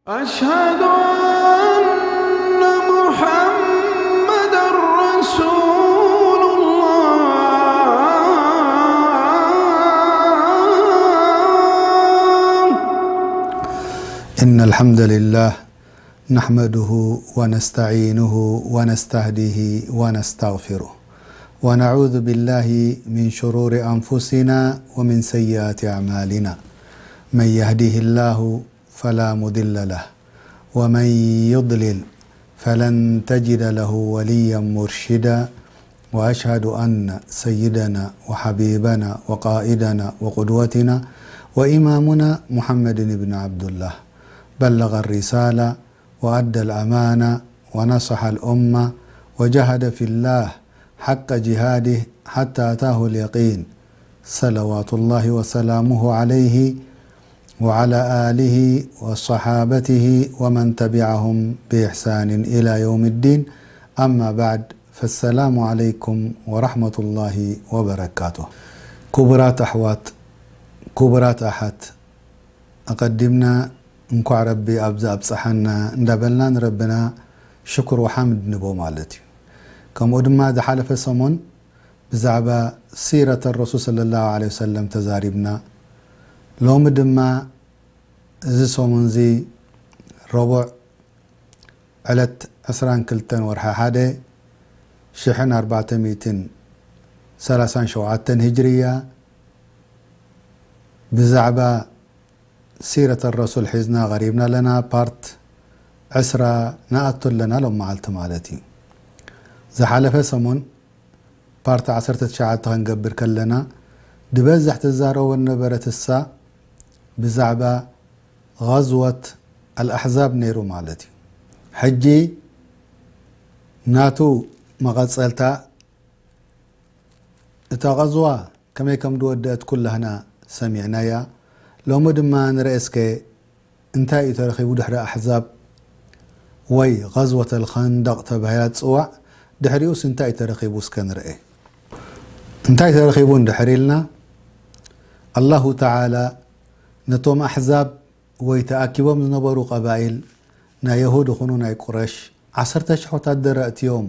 أشهد أن محمدا رسول الله. إن الحمد لله نحمده ونستعينه ونستهديه ونستغفره، ونعوذ بالله من شرور أنفسنا ومن سيئات أعمالنا. من يهده الله فلا مضل له، ومن يضلل فلن تجد له وليا مرشدا. وأشهد أن سيدنا وحبيبنا وقائدنا وقدوتنا وإمامنا محمد بن عبد الله بلغ الرسالة وأدى الأمانة ونصح الأمة وجاهد في الله حق جهاده حتى أتاه اليقين، صلوات الله وسلامه عليه وعلى آله وصحابته ومن تبعهم بإحسان إلى يوم الدين. أما بعد، فالسلام عليكم ورحمة الله وبركاته. كبرات أحوات، كبرات أحات، أقدمنا እንኳዕ ረቢ ኣብዚ ኣብፀሓና እንዳበልና ንረብና ሽኩር ወሓምድ ንቦ ማለት እዩ። ከምኡ ድማ ዝሓለፈ ሰሙን ብዛዕባ ሲረት ረሱል ሰለላሁ ዐለይሂ ወሰለም ተዛሪብና። ሎሚ ድማ እዚ ሰሙን እዚ ረቡዕ ዕለት ዕስራን ክልተን ወርሒ ሓደ ሽሕን ኣርባዕተ ሚእትን ሰላሳን ሸውዓተን ሂጅርያ ብዛዕባ ሲረት ረሱል ሒዝና ቀሪብና ኣለና። ፓርት ዕስራ ንኣቱ ኣለና ሎም መዓልቲ ማለት እዩ። ዝሓለፈ ሰሙን ፓርት ዓሰርተ ትሽዓተ ክንገብር ከለና ድበዝሕ ትዛረቦ ነበረት እሳ ብዛዕባ غزوة الأحزاب ነይሩ ማለት እዩ። ሕጂ ናቱ መቐፀልታ እታ غزوة ከመይ ከም ዝወደአት ኩላህና ሰሚዕናያ። ሎሚ ድማ ንርአ እስከ እንታይ እዩ ተረኺቡ ድሕሪ ኣሕዛብ ወይ غزوة الخندق ተባሂላ ትፅዋዕ። ድሕሪኡስ እንታይ እዩ ተረኺቡ እስከ ንርአ። እንታይ ተረኺቡ እንድሕር ኢልና ኣላሁ ተዓላ ነቶም ኣሕዛብ ወይ ተኣኪቦም ዝነበሩ ቀባኢል ናይ የሁድ ይኹኑ ናይ ቁረሽ ዓሰርተ ሽሕ ወታደር ኣእትዮም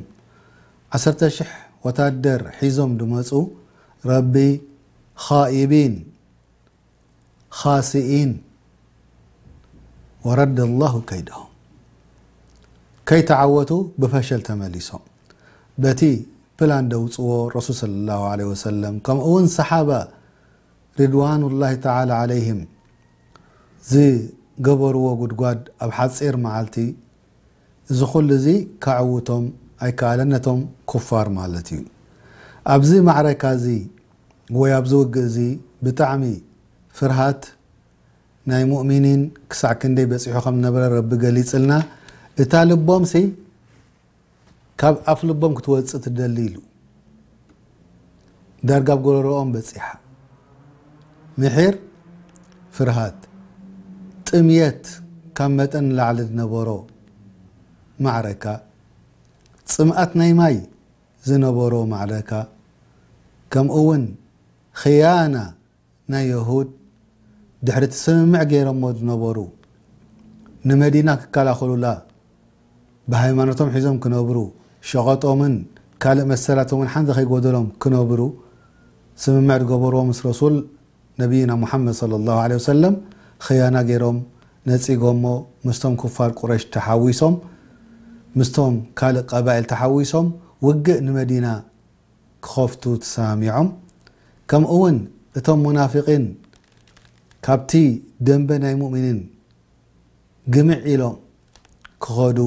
ዓሰርተ ሽሕ ወታደር ሒዞም ድመፁ ረቢ ኻኢቢን ኻስኢን ወረደ ላሁ ከይደሁም ከይተዓወቱ ብፈሸል ተመሊሶም በቲ ፕላን ደውፅዎ ረሱል ሰለላሁ ዐለይሂ ወሰለም ከምኡ እውን ሰሓባ ሪድዋኑላሂ ተዓላ ዐለይሂም ዝገበርዎ ጉድጓድ ኣብ ሓፂር መዓልቲ እዚ ኩሉ እዚ ከዕውቶም ኣይከኣለን ነቶም ኩፋር ማለት እዩ። ኣብዚ ማዕረካ እዚ ወይ ኣብዚ ውግእ እዚ ብጣዕሚ ፍርሃት ናይ ሙእሚኒን ክሳዕ ክንደይ በፂሑ ከም ዝነበረ ረቢ ገሊፅልና። እታ ልቦምሲ ካብ ኣፍ ልቦም ክትወፅእ ትደሊ ኢሉ ዳርጋ ኣብ ጎረሮኦም በፂሓ። ምሒር ፍርሃት፣ ጥምየት ካብ መጠን ንላዕሊ ዝነበሮ ማዕረካ፣ ፅምኣት ናይ ማይ ዝነበሮ ማዕረካ፣ ከምኡ እውን ኽያና ናይ የሁድ ድሕሪ እቲ ስምምዕ ገይሮሞ ዝነበሩ ንመዲና ክከላኸሉላ ብሃይማኖቶም ሒዞም ክነብሩ ሸቐጦምን ካልእ መሰላቶምን ሓንቲ ከይጎደሎም ክነብሩ ስምምዕ ዝገበርዎ ምስ ረሱል ነቢይና ሙሓመድ ሰለላሁ ዐለይሂ ወሰለም ኽያና ገይሮም ነፂጎሞ ምስቶም ኩፋር ቁረሽ ተሓዊሶም ምስቶም ካልእ ቀባኢል ተሓዊሶም ውግእ ንመዲና ክኸፍቱ ተሰማሚዖም። ከምኡ እውን እቶም ሙናፊቒን ካብቲ ደንበ ናይ ሙእሚኒን ግምዕ ኢሎም ክኸዱ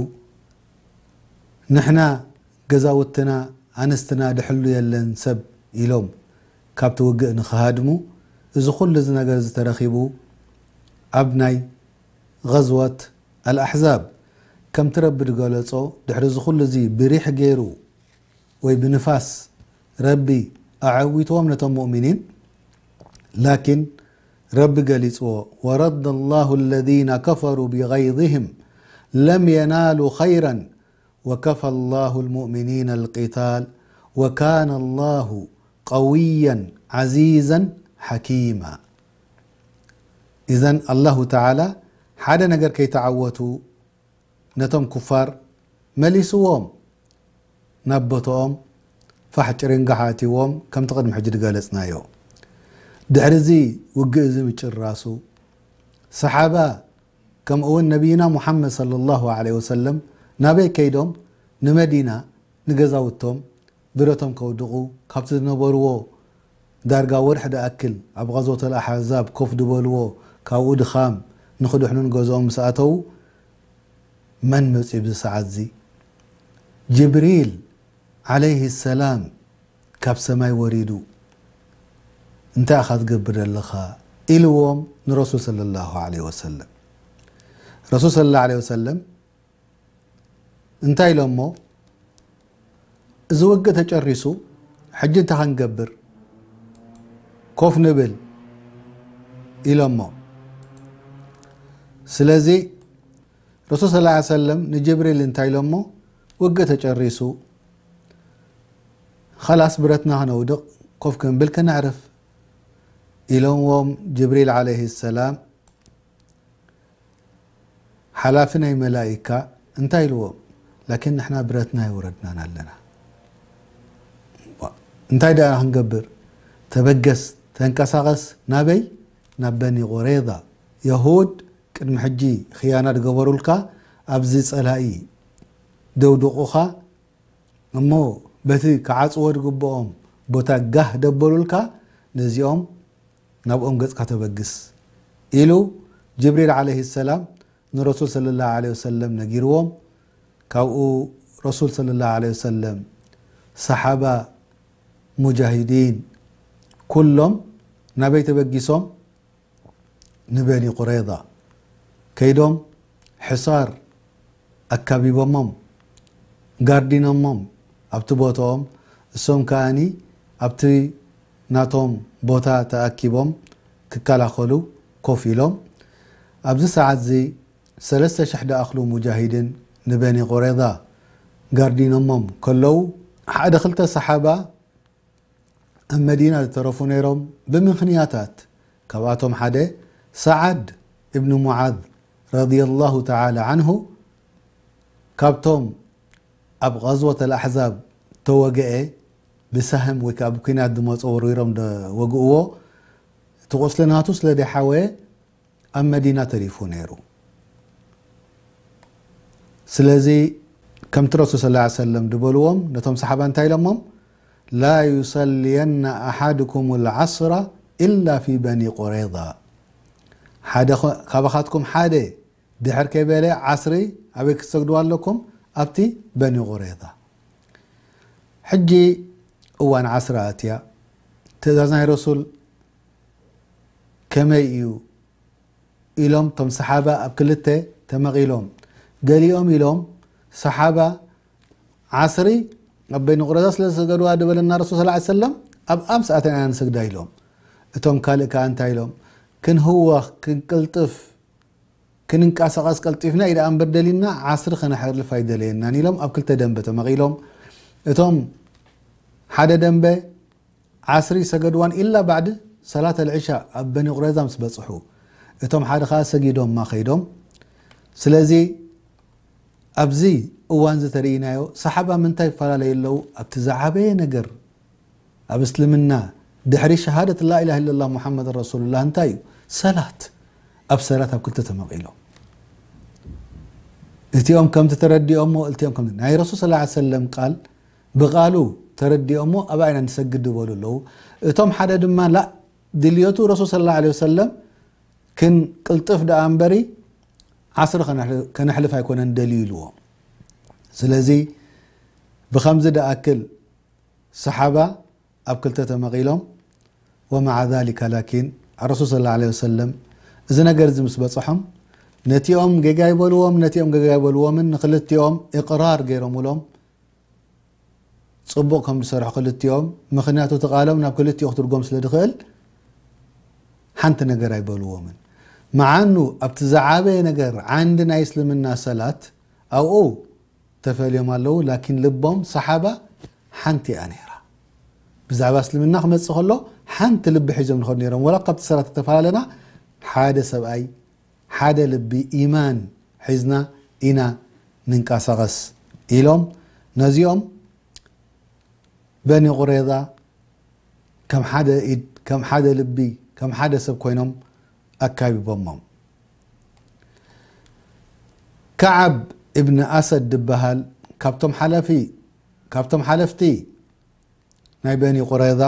ንሕና ገዛውትና ኣንስትና ድሕሉ የለን ሰብ ኢሎም ካብቲ ውግእ ንኽሃድሙ እዚ ኩሉ እዚ ነገር እዚ ተረኺቡ ኣብ ናይ غزوة الأحزاب ከምቲ ረቢ ዝገለጾ ድሕሪ እዚ ኩሉ እዚ ብሪሕ ገይሩ ወይ ብንፋስ ረቢ ኣዐዊትዎም ነቶም ሙእሚኒን ላኪን ረቢ ገሊጽዎ ورد الله الذين كفروا بغيظهم لم ينالوا خيرا وكفى الله المؤمنين القتال وكان الله قويا عزيزا حكيما إذن الله تعالى ሓደ ነገር ከይተዓወቱ ነቶም ኩፋር መሊስዎም ናብ ቦትኦም ፋሕ ጭርንጋሕ ኣእትይዎም፣ ከምቲ ቅድሚ ሕጂ ዝገለጽናዮ። ድሕሪ እዚ ውግእ እዚ ምጭራሱ ሰሓባ ከምኡ እውን ነቢይና ሙሓመድ ሰለላሁ ዐለይሂ ወሰለም ናበይ ከይዶም? ንመዲና ንገዛውቶም ብረቶም ከውድቑ ካብቲ ዝነበርዎ ዳርጋ ወርሒ ድኣክል ኣብ ቐዝወተል ኣሕዛብ ኮፍ ዝበልዎ ካብኡ ድኻም ንኽድሕኑ ንገዝኦም ምስ ኣተዉ መን መጺኡ ብዚ ሰዓት እዚ? ጅብሪል ዓለይሂ ሰላም ካብ ሰማይ ወሪዱ እንታይ ኢኻ ትገብር ዘለኻ ኢልዎም ንረሱል ሰለላሁ ዐለይሂ ወሰለም። ረሱል ሰለላሁ ዐለይሂ ወሰለም እንታይ ኢሎሞ? እዚ ውግእ ተጨሪሱ ሕጂ እንታይ ክንገብር? ኮፍ ንብል ኢሎሞ። ስለዚ ረሱል ሰለላሁ ዐለይሂ ወሰለም ንጅብሪል እንታይ ኢሎሞ? ውግእ ተጨሪሱ ኸላስ ብረትና ክነውድቕ ኮፍ ክንብል ከነዕርፍ ኢሎምዎም። ጅብሪል ዓለይሂ ሰላም ሓላፊ ናይ መላኢካ እንታይ ኢልዎም? ላኪን ንሕና ብረትና ይውረድናን ኣለና። እንታይ ደኣ ክንገብር? ተበገስ፣ ተንቀሳቐስ። ናበይ? ናብ በኒ ቁረይዛ። የሁድ ቅድሚ ሕጂ ኽያና ዝገበሩልካ ኣብዚ ጸላኢ ደውድቑኻ እሞ በቲ ክዓጽዎ ዝግብኦም ቦታ ጋህ ደበሉልካ ነዚኦም ናብኦም ገጽካ ተበግስ ኢሉ ጅብሪል ዓለይሂ ሰላም ንረሱል ሰለላሁ ዐለይሂ ወሰለም ነጊርዎም። ካብኡ ረሱል ሰለላሁ ዐለይሂ ወሰለም ሰሓባ ሙጃሂዲን ኩሎም ናበይ ተበጊሶም? ንበኒ ቁረይዛ ከይዶም ሕሳር ኣካቢቦሞም ጋርዲኖሞም ኣብቲ ቦታኦም እሶም ከኣኒ ኣብቲ ናቶም ቦታ ተኣኪቦም ክከላኸሉ ኮፍ ኢሎም። ኣብዚ ሰዓት እዚ ሰለስተ ሽሕ ደኣኽሉ ሙጃሂድን ንበኒ ቁረይዛ ጋርዲኖሞም ከለዉ ሓደ ክልተ ሰሓባ ኣብ መዲና ዝተረፉ ነይሮም ብምኽንያታት። ካብኣቶም ሓደ ሰዓድ እብኒ ሙዓዝ ረዲየላሁ ተዓላ ዓንሁ ካብቶም ኣብ ቐዝወት ኣልኣሕዛብ ተወግአ ብሳህም ወይ ከዓ ብኲናት ዝመፁ ወሪሮም ዝወግእዎ እቲ ቁስሊ ናቱ ስለ ደሓወየ ኣብ መዲና ተሪፉ ነይሩ። ስለዚ ከምቲ ረሱል ሰለላሁ ዐለይሂ ወሰለም ዝበልዎም ነቶም ሰሓባ እንታይ ኢሎሞም? ላ ዩሰልየና ኣሓድኩም ልዓስራ ኢላ ፊ በኒ ቁረይዛ። ሓደ ኸ- ካባኻትኩም ሓደ ድሕር ከይበለ ዓስሪ ኣበይ ክትሰግድዋ ኣለኩም? ኣብቲ በኒ ቁረይዛ። ሕጂ እዋን ዓስሪ ኣትያ። ትእዛዝ ናይ ረሱል ከመይ እዩ ኢሎም እቶም ሰሓባ ኣብ ክልተ ተመቒሎም። ገሊኦም ኢሎም ሰሓባ ዓስሪ ኣብ በይኒ ቁረዛ ስለ ዝሰገድዋ ዝበለና ረሱል ሰለላሁ ዐለይሂ ወሰለም ኣብ ኣምስኣተን ኢና ንሰግዳ ኢሎም። እቶም ካልእ ከኣ እንታይ ኢሎም? ክንህወኽ ክንቅልጥፍ ክንንቀሳቐስ ቀልጢፍና ኢዳ እምበር ደሊና ዓስሪ ከነሕልፍ ኣይደለየናን ኢሎም ኣብ ክልተ ደንበ ተመቒሎም። እቶም ሓደ ደንበ ዓስሪ ሰገድዋን ኢላ ባዕዲ ሰላት ኣልዕሻ ኣብ በኒ ቁረዛ ምስ በጽሑ እቶም ሓደ ኸዓ ሰጊዶማ ኸይዶም። ስለዚ ኣብዚ እዋን እዚ ተርእይናዮ ሰሓባ ምንታይ ይፈላለዩ ኣለዉ ኣብቲ ዝዓበየ ነገር ኣብ እስልምና ድሕሪ ሸሃደት ላኢላሃ ኢለላህ ሙሓመድ ረሱሉላህ እንታይ እዩ? ሰላት። ኣብ ሰላት ኣብ ክልተ ተመቒሎም እቲኦም ከምቲ ተረዲኦሞ እልቲኦም ከምቲ ናይ ረሱል ሰለላሁ ዐለይሂ ወሰለም ቃል ብቓሉ ተረዲኦሞ ኣብኣ ኢና ንሰግድ ዝበሉ ኣለዉ። እቶም ሓደ ድማ ላእ ድልየቱ ረሱል ሰለላሁ ዐለይሂ ወሰለም ክንቅልጥፍ ደኣ እምበሪ ዓስሪ ከነሕልፍ ኣይኮነን ደልዩ ኢልዎም። ስለዚ ብኸምዚ ደኣክል ሰሓባ ኣብ ክልተ ተመቒሎም። ወመዓ ዛሊካ ላኪን ኣረሱል ሰለላሁ ዐለይሂ ወሰለም እዚ ነገር እዚ ምስ በፅሖም ነቲኦም ጌጋ ይበልዎም ነቲኦም ጌጋ ይበልዎምን ንክልቲኦም እቕራር ገይሮምሎም ፅቡቕ ከም ዝሰርሑ ክልቲኦም ምክንያቱ እቲ ቃሎም ናብ ክልቲኡ ክትርጎም ስለ ዝኽእል ሓንቲ ነገር ኣይበልዎምን። መዓኑ ኣብቲ ዝዓበየ ነገር ዓንዲ ናይ እስልምና ሰላት ኣብኡ ተፈልዮም ኣለዉ ላኪን ልቦም ሰሓባ ሓንቲ እያ ነይራ። ብዛዕባ እስልምና ክመፅእ ከሎ ሓንቲ ልቢ ሒዞም ንኸዱ ነይሮም ወላ ካብቲ ሰላት ተፈላለና ሓደ ሰብኣይ ሓደ ልቢ ኢማን ሒዝና ኢና ንንቀሳቐስ ኢሎም ነዚኦም በኒ ቁሬዛ ከም ሓደ ኢድ፣ ከም ሓደ ልቢ፣ ከም ሓደ ሰብ ኮይኖም ኣካቢቦሞም። ከዓብ እብን ኣሰድ ዝበሃል ካብቶም ሓለፊ፣ ካብቶም ሓለፍቲ ናይ በኒ ቁሬዛ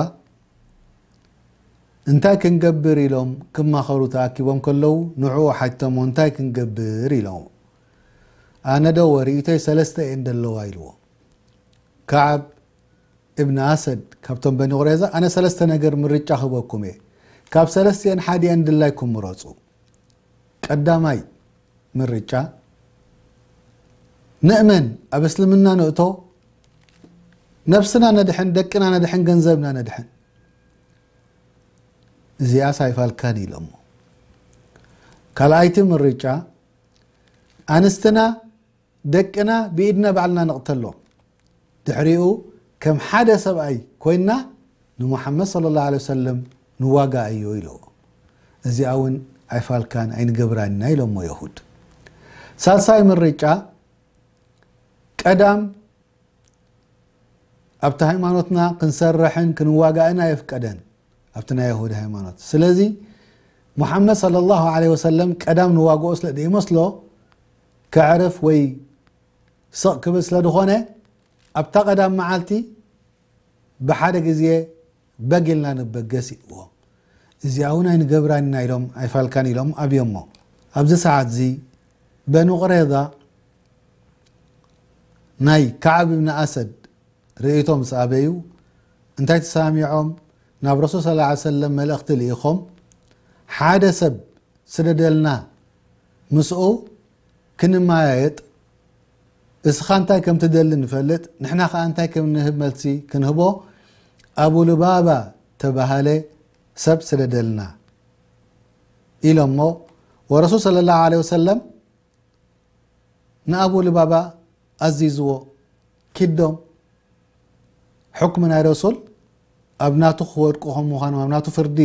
እንታይ ክንገብር ኢሎም ክማኸሩ ተኣኪቦም ከለዉ ንዕኡ ሓይቶሞ እንታይ ክንገብር ኢሎም። ኣነ ዶ ወርኢቶይ ሰለስተ እየን ዘለዋ ኢልዎ። ከዓብ እብን ኣሰድ ካብቶም በኒ ቁሬዛ ኣነ ሰለስተ ነገር ምርጫ ክህበኩም እየ። ካብ ሰለስቲአን ሓዲአን ድላይኩም ምረፁ። ቀዳማይ ምርጫ ንእመን ኣብ እስልምና ንእቶ፣ ነብስና ነድሕን፣ ደቅና ነድሕን፣ ገንዘብና ነድሕን። እዚኣስ ኣይፋልካን ኢሎሞ። ካልኣይቲ ምርጫ ኣንስትና ደቅና ብኢድና ባዕልና ንቕተሎም። ድሕሪኡ ከም ሓደ ሰብኣይ ኮይና ንሙሓመድ ሰለላሁ ዐለይሂ ወሰለም ንዋጋኣዮ ኢለዎ። እዚኣ እውን ኣይፋልካን ኣይንገብራን ኢና ኢሎሞ የሁድ። ሳልሳይ ምርጫ ቀዳም ኣብቲ ሃይማኖትና ክንሰርሕን ክንዋጋእን ኣየፍቀደን ኣብቲ ናይ የሁድ ሃይማኖት። ስለዚ ሙሓመድ ሰለላሁ ዐለይሂ ወሰለም ቀዳም ንዋግኦ ስለ ዘይመስሎ ከዕርፍ ወይ ስቕ ክብል ስለ ዝኾነ ኣብታ ቀዳም መዓልቲ ብሓደ ግዜ በግ ኢልና ንበገስ ኢልዎም። እዚኣ እውን ኣይንገብራን ኢና ኢሎም ኣይፋልካን ኢሎም ኣብዮሞ። ኣብዚ ሰዓት እዚ በኑ ቁሬዛ ናይ ከዓብ ብን ኣሰድ ርእይቶ ምስ ኣበዩ እንታይ ተሰማሚዖም ናብ ረሱል ሰለላሁ ዐለይሂ ወሰለም መልእኽቲ ልኢኾም ሓደ ሰብ ስደደልና ምስኡ ክንመያየጥ እስኻ እንታይ ከም ትደሊ ንፈልጥ ንሕና ከኣ እንታይ ከም ንህብ መልሲ ክንህቦ ኣቡ ልባባ ተባሃለ ሰብ ስደደልና ኢሎሞ ወረሱል ሰለላሁ ዐለይሂ ወሰለም ንኣቡ ልባባ ኣዚዝዎ ኪዶም ሕክሚ ናይ ረሱል ኣብ ናቱ ክወድቁ ከም ምዃኖም ኣብ ናቱ ፍርዲ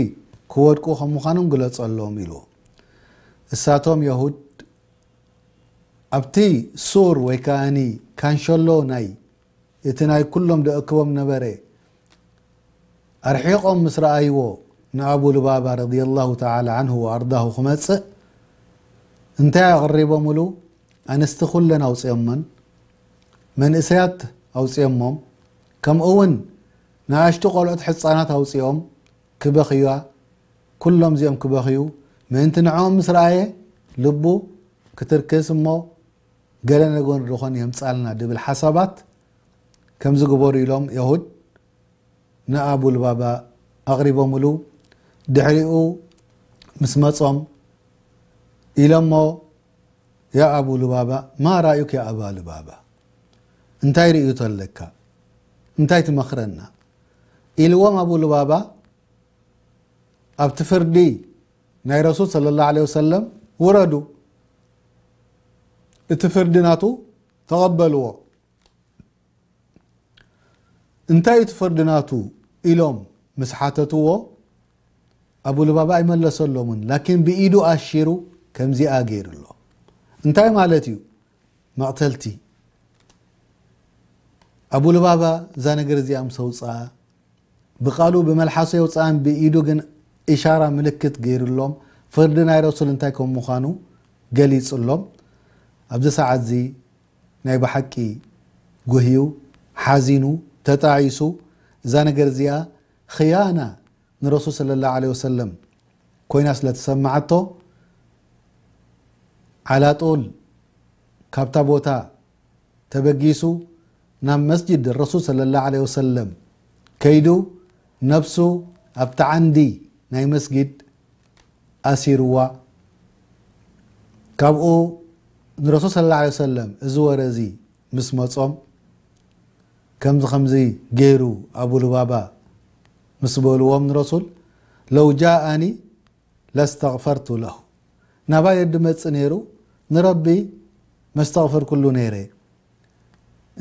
ክወድቁ ከም ምዃኖም ግለጸሎም ኢልዎ። እሳቶም የሁድ ኣብቲ ሱር ወይ ከኣኒ ካንሸሎ ናይ እቲ ናይ ኩሎም ደእክቦም ነበረ ኣርሒቖም ምስ ረኣይዎ ንኣቡ ልባባ ረዲየላሁ ተዓላ ዓንሁ ወኣርዳሁ ክመጽእ እንታይ ኣቕሪቦምሉ ኣንስቲ ኩለን ኣውፅኦሞን መንእሰያት ኣውፅኦሞም ከምኡ እውን ንኣሽቱ ቆልዑት ሕፃናት ኣውፅኦም ክበኽዩዋ ኩሎም እዚኦም ክበኽዩ ምእንቲ ንዕኦም ምስ ረኣየ ልቡ ክትርክስ እሞ ገለ ነገር ዝኾን የምፃልና ድብል ሓሳባት ከምዚ ግበሩ ኢሎም የሁድ ንኣቡ ልባባ ኣቕሪቦምሉ ድሕሪኡ ምስ መጾም ኢሎሞ ያ ኣቡ ልባባ ማ ራእዩክ ያ ኣባ ልባባ እንታይ ርእዩ ተለካ እንታይ ትመኽረና ኢልዎም ኣቡ ልባባ ኣብቲ ፍርዲ ናይ ረሱል ሰለላሁ ዐለይሂ ወሰለም ውረዱ እቲ ፍርዲ ናቱ ተቐበልዎ እንታይ እዩ እቲ ፍርዲ ናቱ ኢሎም ምስ ሓተትዎ ኣቡ ልባባ ኣይመለሰሎምን ላኪን ብኢዱ ኣሺሩ ከምዚኣ ገይሩ ኣሎ እንታይ ማለት እዩ መቕተልቲ ኣቡ ልባባ እዛ ነገር እዚኣ ምስ ኣውፅኣ ብቃሉ ብመልሓሱ የውፅኣን ብኢዱ ግን ኢሻራ ምልክት ገይሩሎም ፍርዲ ናይ ረሱል እንታይ ከም ምዃኑ ገሊፁሎም ኣብዚ ሰዓት እዚ ናይ ብሓቂ ጉህዩ ሓዚኑ ተጣዒሱ እዛ ነገር እዚኣ ኽያና ንረሱል ሰለላሁ ዐለይሂ ወሰለም ኮይና ስለ ተሰማዓቶ ዓላጡል ካብታ ቦታ ተበጊሱ ናብ መስጅድ ረሱል ሰለላሁ ዐለይሂ ወሰለም ከይዱ ነብሱ ኣብቲ ዓንዲ ናይ መስጊድ ኣሲርዋ ካብኡ ንረሱል ሰለላሁ ዐለይሂ ወሰለም እዚ ወረ እዚ ምስ መጾም ከምዚ ከምዚ ገይሩ ኣቡ ልባባ ምስ በልዎም ንረሱል ለው ጃኣኒ ለስተግፈርቱ ለሁ ናባይ ድመጽእ ነይሩ ንረቢ መስተግፍርኩሉ ነይረ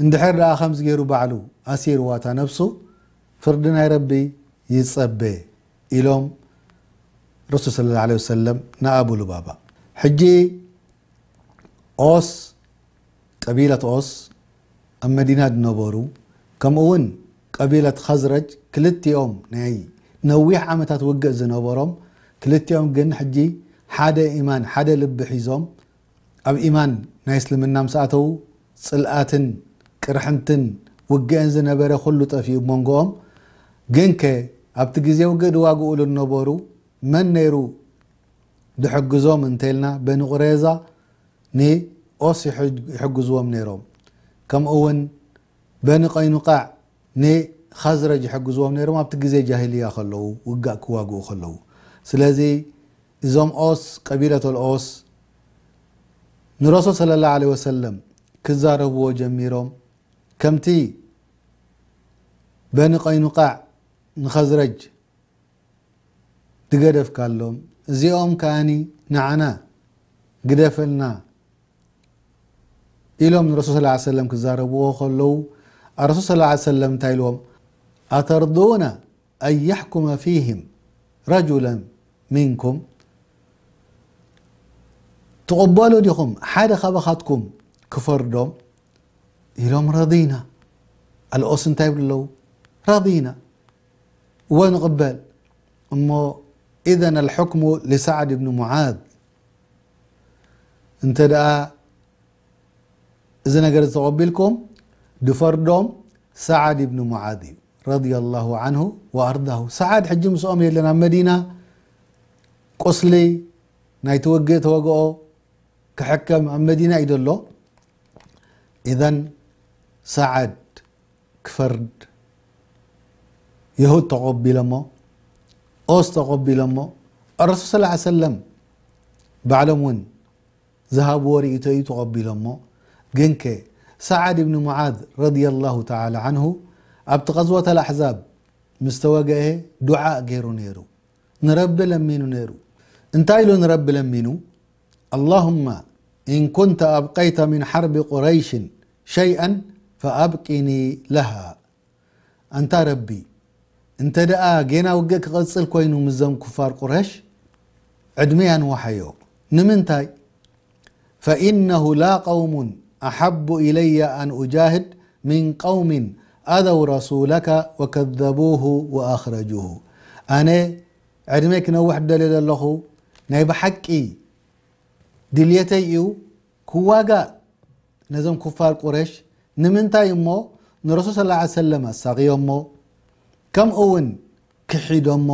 እንድሕር ደኣ ከምዚ ገይሩ ባዕሉ ኣሲርዋ እታ ነብሱ ፍርዲ ናይ ረቢ ይጸበ ኢሎም ረሱል ሰለላሁ ዐለይሂ ወሰለም ንኣቡ ልባባ ሕጂ ኦስ፣ ቀቢለት ኦስ ኣብ መዲና ዝነበሩ፣ ከምኡ እውን ቀቢለት ኸዝረጅ፣ ክልቲኦም ናይ ነዊሕ ዓመታት ውግእ ዝነበሮም፣ ክልቲኦም ግን ሕጂ ሓደ ኢማን፣ ሓደ ልቢ ሒዞም፣ ኣብ ኢማን ናይ እስልምና ምስ ኣተዉ፣ ጽልኣትን ቅርሕንትን ውግእን ዝነበረ ኩሉ ጠፊኡ መንጎኦም። ግንከ ኣብቲ ግዜ ውግእ ዝዋግኡሉ ዝነበሩ መን ነይሩ ዝሕግዞም እንተልና፣ በኒ ቁረይዛ ንኦስ ይሕግ-፣ ይሕግዝዎም ነይሮም። ከምኡ እውን በኒ ቀይኑቃዕ ንኸዝረጅ ይሕግዝዎም ነይሮም፣ ኣብቲ ግዜ ጃሂልያ ከለዉ፣ ውጋእ ክዋግኡ ከለዉ። ስለዚ እዞም ኦስ፣ ቀቢለተል ኦስ፣ ንረሱል ሰለላሁ ዐለይሂ ወሰለም ክዛረብዎ ጀሚሮም። ከምቲ በኒ ቀይኑቃዕ ንኸዝረጅ ድገደፍካሎም፣ እዚኦም ከኣኒ ንዓና ግደፈልና ኢሎም ንረሱል ሰለላሁ ዐለይሂ ወሰለም ክዛረብዎ ከለዉ፣ ረሱል ሰለላሁ ዐለይሂ ወሰለም እንታይ ኢልዎም? ኣተርዱነ ኣን የሕኩመ ፊህም ረጁለን ሚንኩም፣ ትቕበሉ ዲኹም ሓደ ካባኻትኩም ክፈርዶም? ኢሎም፣ ረዲና። ኣልኦስ እንታይ ይብሉ ኣለዉ? ረዲና። እወ፣ ንቕበል። እሞ፣ ኢዘን ኣልሕክሙ ሊሰዕድ ብን ሙዓዝ። እንተ ደኣ እዚ ነገር እዚ ተቐቢልኩም፣ ድፈርዶም ሰዓድ ብን ሙዓዝ እዩ፣ ረዲየላሁ ዐንሁ ወኣርዳሁ። ሰዓድ ሕጂ ምስኦም የለን፣ ኣብ መዲና ቁስሊ ናይቲ ውግእ ተወግኦ ክሕከም ኣብ መዲና እዩ ዘሎ። ኢዘን ሰዓድ ክፈርድ የሁድ ተቐቢሎሞ፣ ኦስ ተቐቢሎሞ፣ ኣረሱል ሰለላሁ ዐለይሂ ወሰለም ባዕሎም እውን ዝሃብዎ ርእይቶ እዩ ተቐቢሎሞ። ግንከ ሰዓድ ብን ሙዓዝ ረዲየላሁ ተዓላ ዐንሁ ኣብቲ ቐዝወት ኣልኣሕዛብ ምስ ተወግአ ዱዓእ ገይሩ ነይሩ፣ ንረቢ ለሚኑ ነይሩ። እንታይ ኢሉ ንረቢ ለሚኑ? ኣላሁመ ኢን ኩንተ ኣብቀይተ ሚን ሐርቢ ቁረይሽን ሸይአን ፈኣብቂኒ ለሃ። ኣንታ ረቢ፣ እንተ ደኣ ጌና ውግእ ክቐጽል ኮይኑ ምስዞም ኩፋር ቁረሽ፣ ዕድመይ ኣንውሓዮ። ንምንታይ? ፈኢነሁ ላ ቀውሙን ኣሓቡ ኢለየ ኣን ኡጃህድ ሚን ቀውሚን ኣዘው ረሱለከ ወከዘቡሁ ወኣኽረጁሁ። ኣነ ዕድመይ ክነውሕ ደልየ ዘለኹ፣ ናይ ብሓቂ ድልየተይ እዩ ክዋጋእ ነዞም ኩፋር ቁረሽ። ንምንታይ እሞ? ንረሱል ሰለላሁ ዐለይሂ ወሰለም ኣሳቕዮሞ፣ ከምኡ እውን ክሒዶሞ፣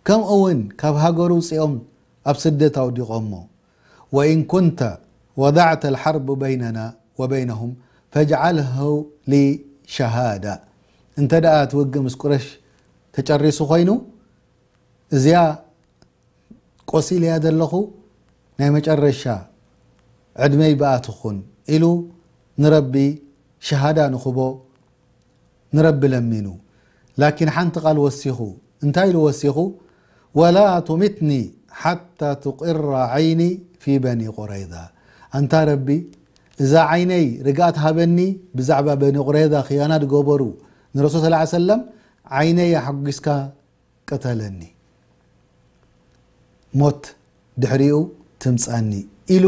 ከምኡ እውን ካብ ሃገሩ ውፅኦም ኣብ ስደት ኣውዲቖሞ። ወኢን ኩንተ ወዳዕተ ልሓርቡ በይነና ወበይነሁም ፈጅዓልሁ ሊ ሸሃዳ። እንተ ደኣ እቲ ውግእ ምስ ቁረሽ ተጨሪሱ ኮይኑ፣ እዚኣ ቆሲለያ ዘለኹ ናይ መጨረሻ ዕድመይ ብኣ ትኹን ኢሉ ንረቢ ሸሃዳ ንኽቦ ንረቢ ለሚኑ። ላኪን ሓንቲ ቃል ወሲኹ። እንታይ ኢሉ ወሲኹ? ወላ ቱሚትኒ ሓታ ቱቅራ ዓይኒ ፊ በኒ ቁረይዛ። ኣንታ ረቢ፣ እዛ ዓይነይ ርግኣት ሃበኒ፣ ብዛዕባ በኒ ቁረይዛ ኽያና ዝገበሩ ንረሱል ሰለላሁ ዐለይሂ ወሰለም ዓይነይ ኣሐጒስካ ቅተለኒ፣ ሞት ድሕሪኡ ትምጻኒ ኢሉ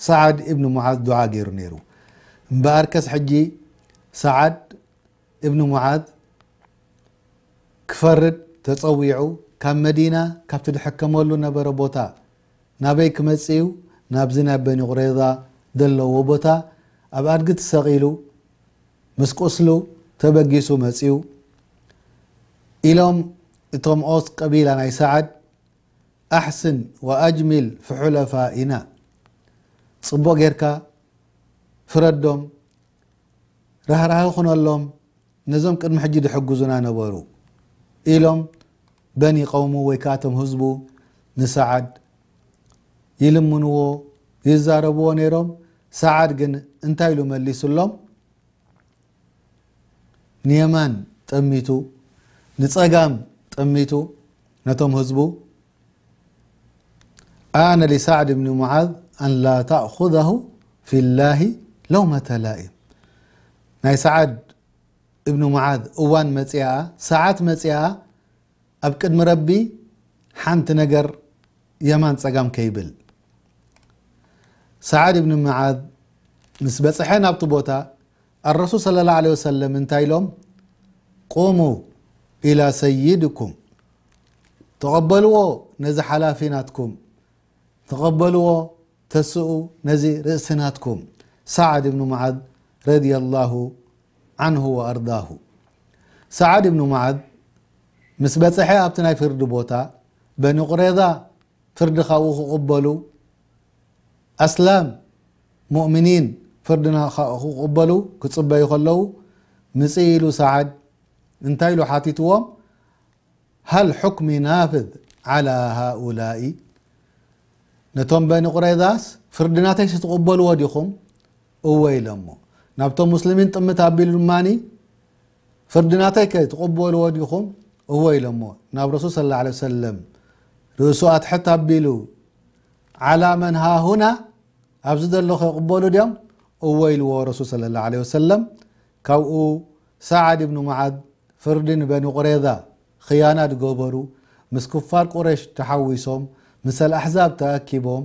ሰዓድ እብን ሙዓዝ ዱዓ ገይሩ ነይሩ። እምበኣርከስ ሕጂ ሰዓድ እብን ሙዓዝ ክፈርድ ተጸዊዑ፣ ካብ መዲና ካብቲ ድሕከመሉ ነበረ ቦታ ናበይ ክመጽእ እዩ? ናብዚ ናብ በኒ ቁረይዛ ዘለዎ ቦታ ኣብ ኣድጊ ተሰቒሉ ምስ ቁስሉ ተበጊሱ መጺኡ። ኢሎም እቶም ኦስ ቀቢላ ናይ ሰዓድ፣ ኣሕስን ወኣጅሚል ፍሑለፋኢና፣ ጽቡቕ ጌርካ ፍረዶም፣ ራህራህ ኩነሎም፣ ነዞም ቅድሚ ሕጂ ድሕግዙና ነበሩ ኢሎም በኒ ቀውሙ ወይ ከኣ እቶም ህዝቡ ንሰዓድ ይልምንዎ፣ ይዛረብዎ ነይሮም። ሰዓድ ግን እንታይ ኢሉ መሊሱሎም? ንየማን ጠሚቱ፣ ንጸጋም ጠሚቱ ነቶም ህዝቡ፣ ኣነ ሊሰዕድ ብኒ ሙዓዝ ኣን ላ ተእኹዘሁ ፊላሂ ለውመተ ላኢም። ናይ ሰዓድ እብኒ ሙዓዝ እዋን መጽኣ፣ ሰዓት መጽኣ፣ ኣብ ቅድሚ ረቢ ሓንቲ ነገር የማን ጸጋም ከይብል። ሰዓድ ብን መዓዝ ምስ በጽሐ ናብቲ ቦታ፣ ኣረሱል ሰለላሁ ዐለይሂ ወሰለም እንታይ ኢሎም? ቁሙ ኢላ ሰይድኩም፣ ተቐበልዎ ነዚ ሓላፊ ናትኩም፣ ተቐበልዎ፣ ተስኡ ነዚ ርእሲ ናትኩም። ሰዓድ ብን መዓዝ ረዲየላሁ ዐንሁ ወኣርዳሁ። ሰዓድ ብን መዓዝ ምስ በጽሐ ኣብቲ ናይ ፍርዲ ቦታ፣ በኒ ቁሬዛ ፍርዲ ካብኡ ክቕበሉ፣ ኣስላም ሙእሚኒን ፍርድና ክቕበሉ ክጽበዩ ከለዉ፣ ምጽእ ኢሉ ሰዓድ እንታይ ኢሉ ሓቲትዎም? ሃል ሑክሚ ናፍዝ ዓላ ሃኡላኢ? ነቶም በኒ ቁረይዛስ ፍርድናተይስ ትቕበልዎ ዲኹም? እወ ኢሎሞ። ናብቶም ሙስሊሚን ጥምት ኣቢሉ ድማኒ፣ ፍርድናተይ ከ ትቕበልዎ ዲኹም? እወ ኢሎሞ። ናብ ረሱል ሰለላሁ ዐለይሂ ወሰለም ርእሱ ኣትሕት ኣቢሉ፣ ዓላ መን ሃሁና፣ ኣብዚ ዘሎ ከ ይቕበሉ ድዮም? እወ ኢልዎ ረሱል ሰለላሁ ዐለይሂ ወሰለም። ካብኡ ሰዓድ ብኑ መዓዝ ፍርዲ ንበኒ ቁሬዛ ኽያና ዝገበሩ፣ ምስ ኩፋር ቁረሽ ተሓዊሶም፣ ምስ ኣልኣሕዛብ ተኣኪቦም፣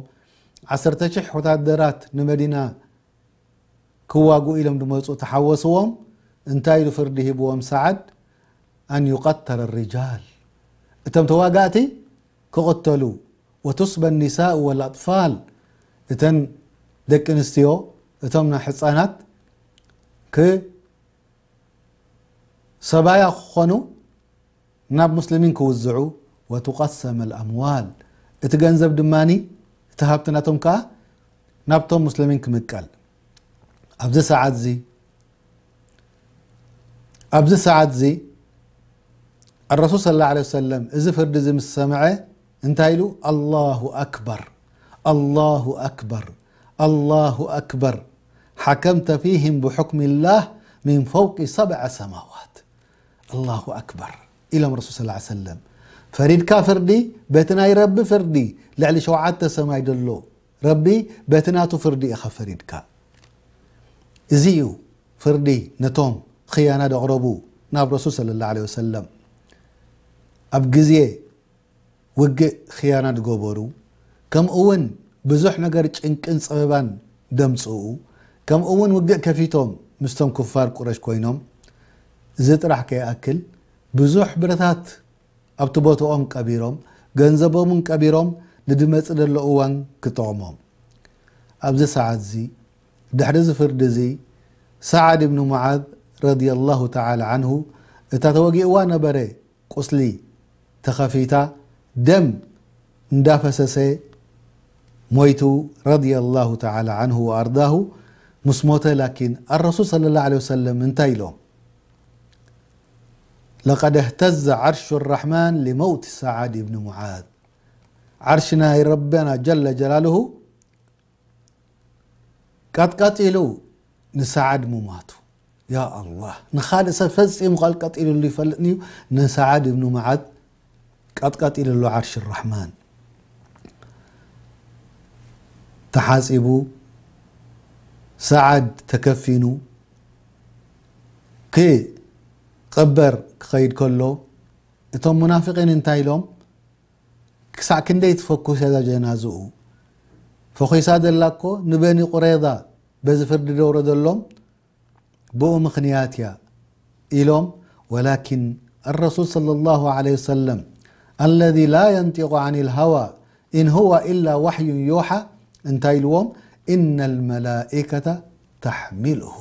ዓሰርተ ሽሕ ወታደራት ንመዲና ክዋግኡ ኢሎም ዝመጹ ተሓወስዎም። እንታይ ኢሉ ፍርዲ ሂብዎም ሰዓድ? ኣን ዩቀተለ ሪጃል፣ እቶም ተዋጋእቲ ክቕተሉ፣ ወቱስበ ኒሳእ ወልኣጥፋል፣ እተን ደቂ ኣንስትዮ፣ እቶም ናይ ሕፃናት ክ-፣ ሰባያ ክኾኑ ናብ ሙስሊሚን ክውዝዑ፣ ወቱቀሰመ ልኣምዋል፣ እቲ ገንዘብ ድማኒ፣ እቲ ሃብቲ ናቶም ከኣ ናብቶም ሙስሊሚን ክምቀል። ኣብዚ ሰዓት እዚ፣ ኣብዚ ሰዓት እዚ ኣረሱል ሰለላሁ ዐለይሂ ወሰለም እዚ ፍርዲ እዚ ምስ ሰምዐ እንታይ ኢሉ? ኣላሁ ኣክበር፣ ኣላሁ ኣክበር፣ ኣላሁ ኣክበር፣ ሓከምተ ፊህም ብሑክሚ ላህ ሚን ፈውቂ ሰብዐ ሰማዋት። ኣላሁ ኣክበር ኢሎም ረሱል ሰለላሁ ዐለይሂ ወሰለም። ፈሪድካ ፍርዲ በቲ ናይ ረቢ ፍርዲ ልዕሊ ሸውዓተ ሰማይ ዘሎ ረቢ በቲ ናቱ ፍርዲ ኢኻ ፈሪድካ። እዚ እዩ ፍርዲ ነቶም ኽያና ዘቕረቡ ናብ ረሱል ሰለላሁ ዐለይሂ ወሰለም። ኣብ ግዜ ውግእ ኽያና ዝገበሩ፣ ከምኡ እውን ብዙሕ ነገር ጭንቅን ጸበባን ዘምጽኡ፣ ከምኡ እውን ውግእ ከፊቶም ምስቶም ኩፋር ቁረሽ ኮይኖም፣ እዚ ጥራሕ ከይኣክል ብዙሕ ብረታት ኣብቲ ቦታኦም ቀቢሮም፣ ገንዘቦም እውን ቀቢሮም ንድመጽእ ዘሎ እዋን ክጠቕሞም። ኣብዚ ሰዓት እዚ፣ ድሕሪ እዚ ፍርዲ እዚ፣ ሰዓድ ብኑ ሙዓዝ ረዲየላሁ ተዓላ ዓንሁ፣ እታ ተወጊእዋ ነበረ ቁስሊ ተኸፊታ፣ ደም እንዳፈሰሰ ሞይቱ፣ ረዲየላሁ ተዓላ ዓንሁ ወኣርዳሁ። ምስ ሞተ ላኪን ኣረሱል ሰለላሁ ዐለይሂ ወሰለም እንታይ ኢሎም? ለቀድ እህተዘ ዓርሹ ራሕማን ሊመውት ሰዓድ ብኒ ሙዓዝ። ዓርሺ ናይ ረበና ጀለ ጀላልሁ ቀጥቀጢሉ ንሰዓድ ምማቱ። ያ ኣላህ፣ ንኻልእ ሰብ ፈጺሙ ቀጥቀጢሉሉ ይፈልጥን እዩ። ንሰዓድ ብኑ ሙዓዝ ቀጥቀጢሉሉ ዓርሺ ራሕማን። ተሓጺቡ፣ ሰዓድ ተከፊኑ፣ ክቕበር ክኸይድ ከሎ፣ እቶም ሙናፊቂን እንታይ ኢሎም? ክሳዕ ክንደይ ትፈኩስ እያ እዛ ጀናዝኡ? ፈኺሳ ዘላ እኮ ንበኒ ቁረይዛ በዚ ፍርዲ ደውረደሎም ብኡ ምኽንያት እያ ኢሎም። ወላኪን ኣረሱል ሰለላሁ ዐለይሂ ወሰለም፣ ኣለዚ ላ የንጢቁ ዐኒል ሃዋ ኢን ሁወ ኢላ ዋሕዩን ዩሓ፣ እንታይ ኢልዎም? ኢነል መላኢከተ ተሕሚልሁ።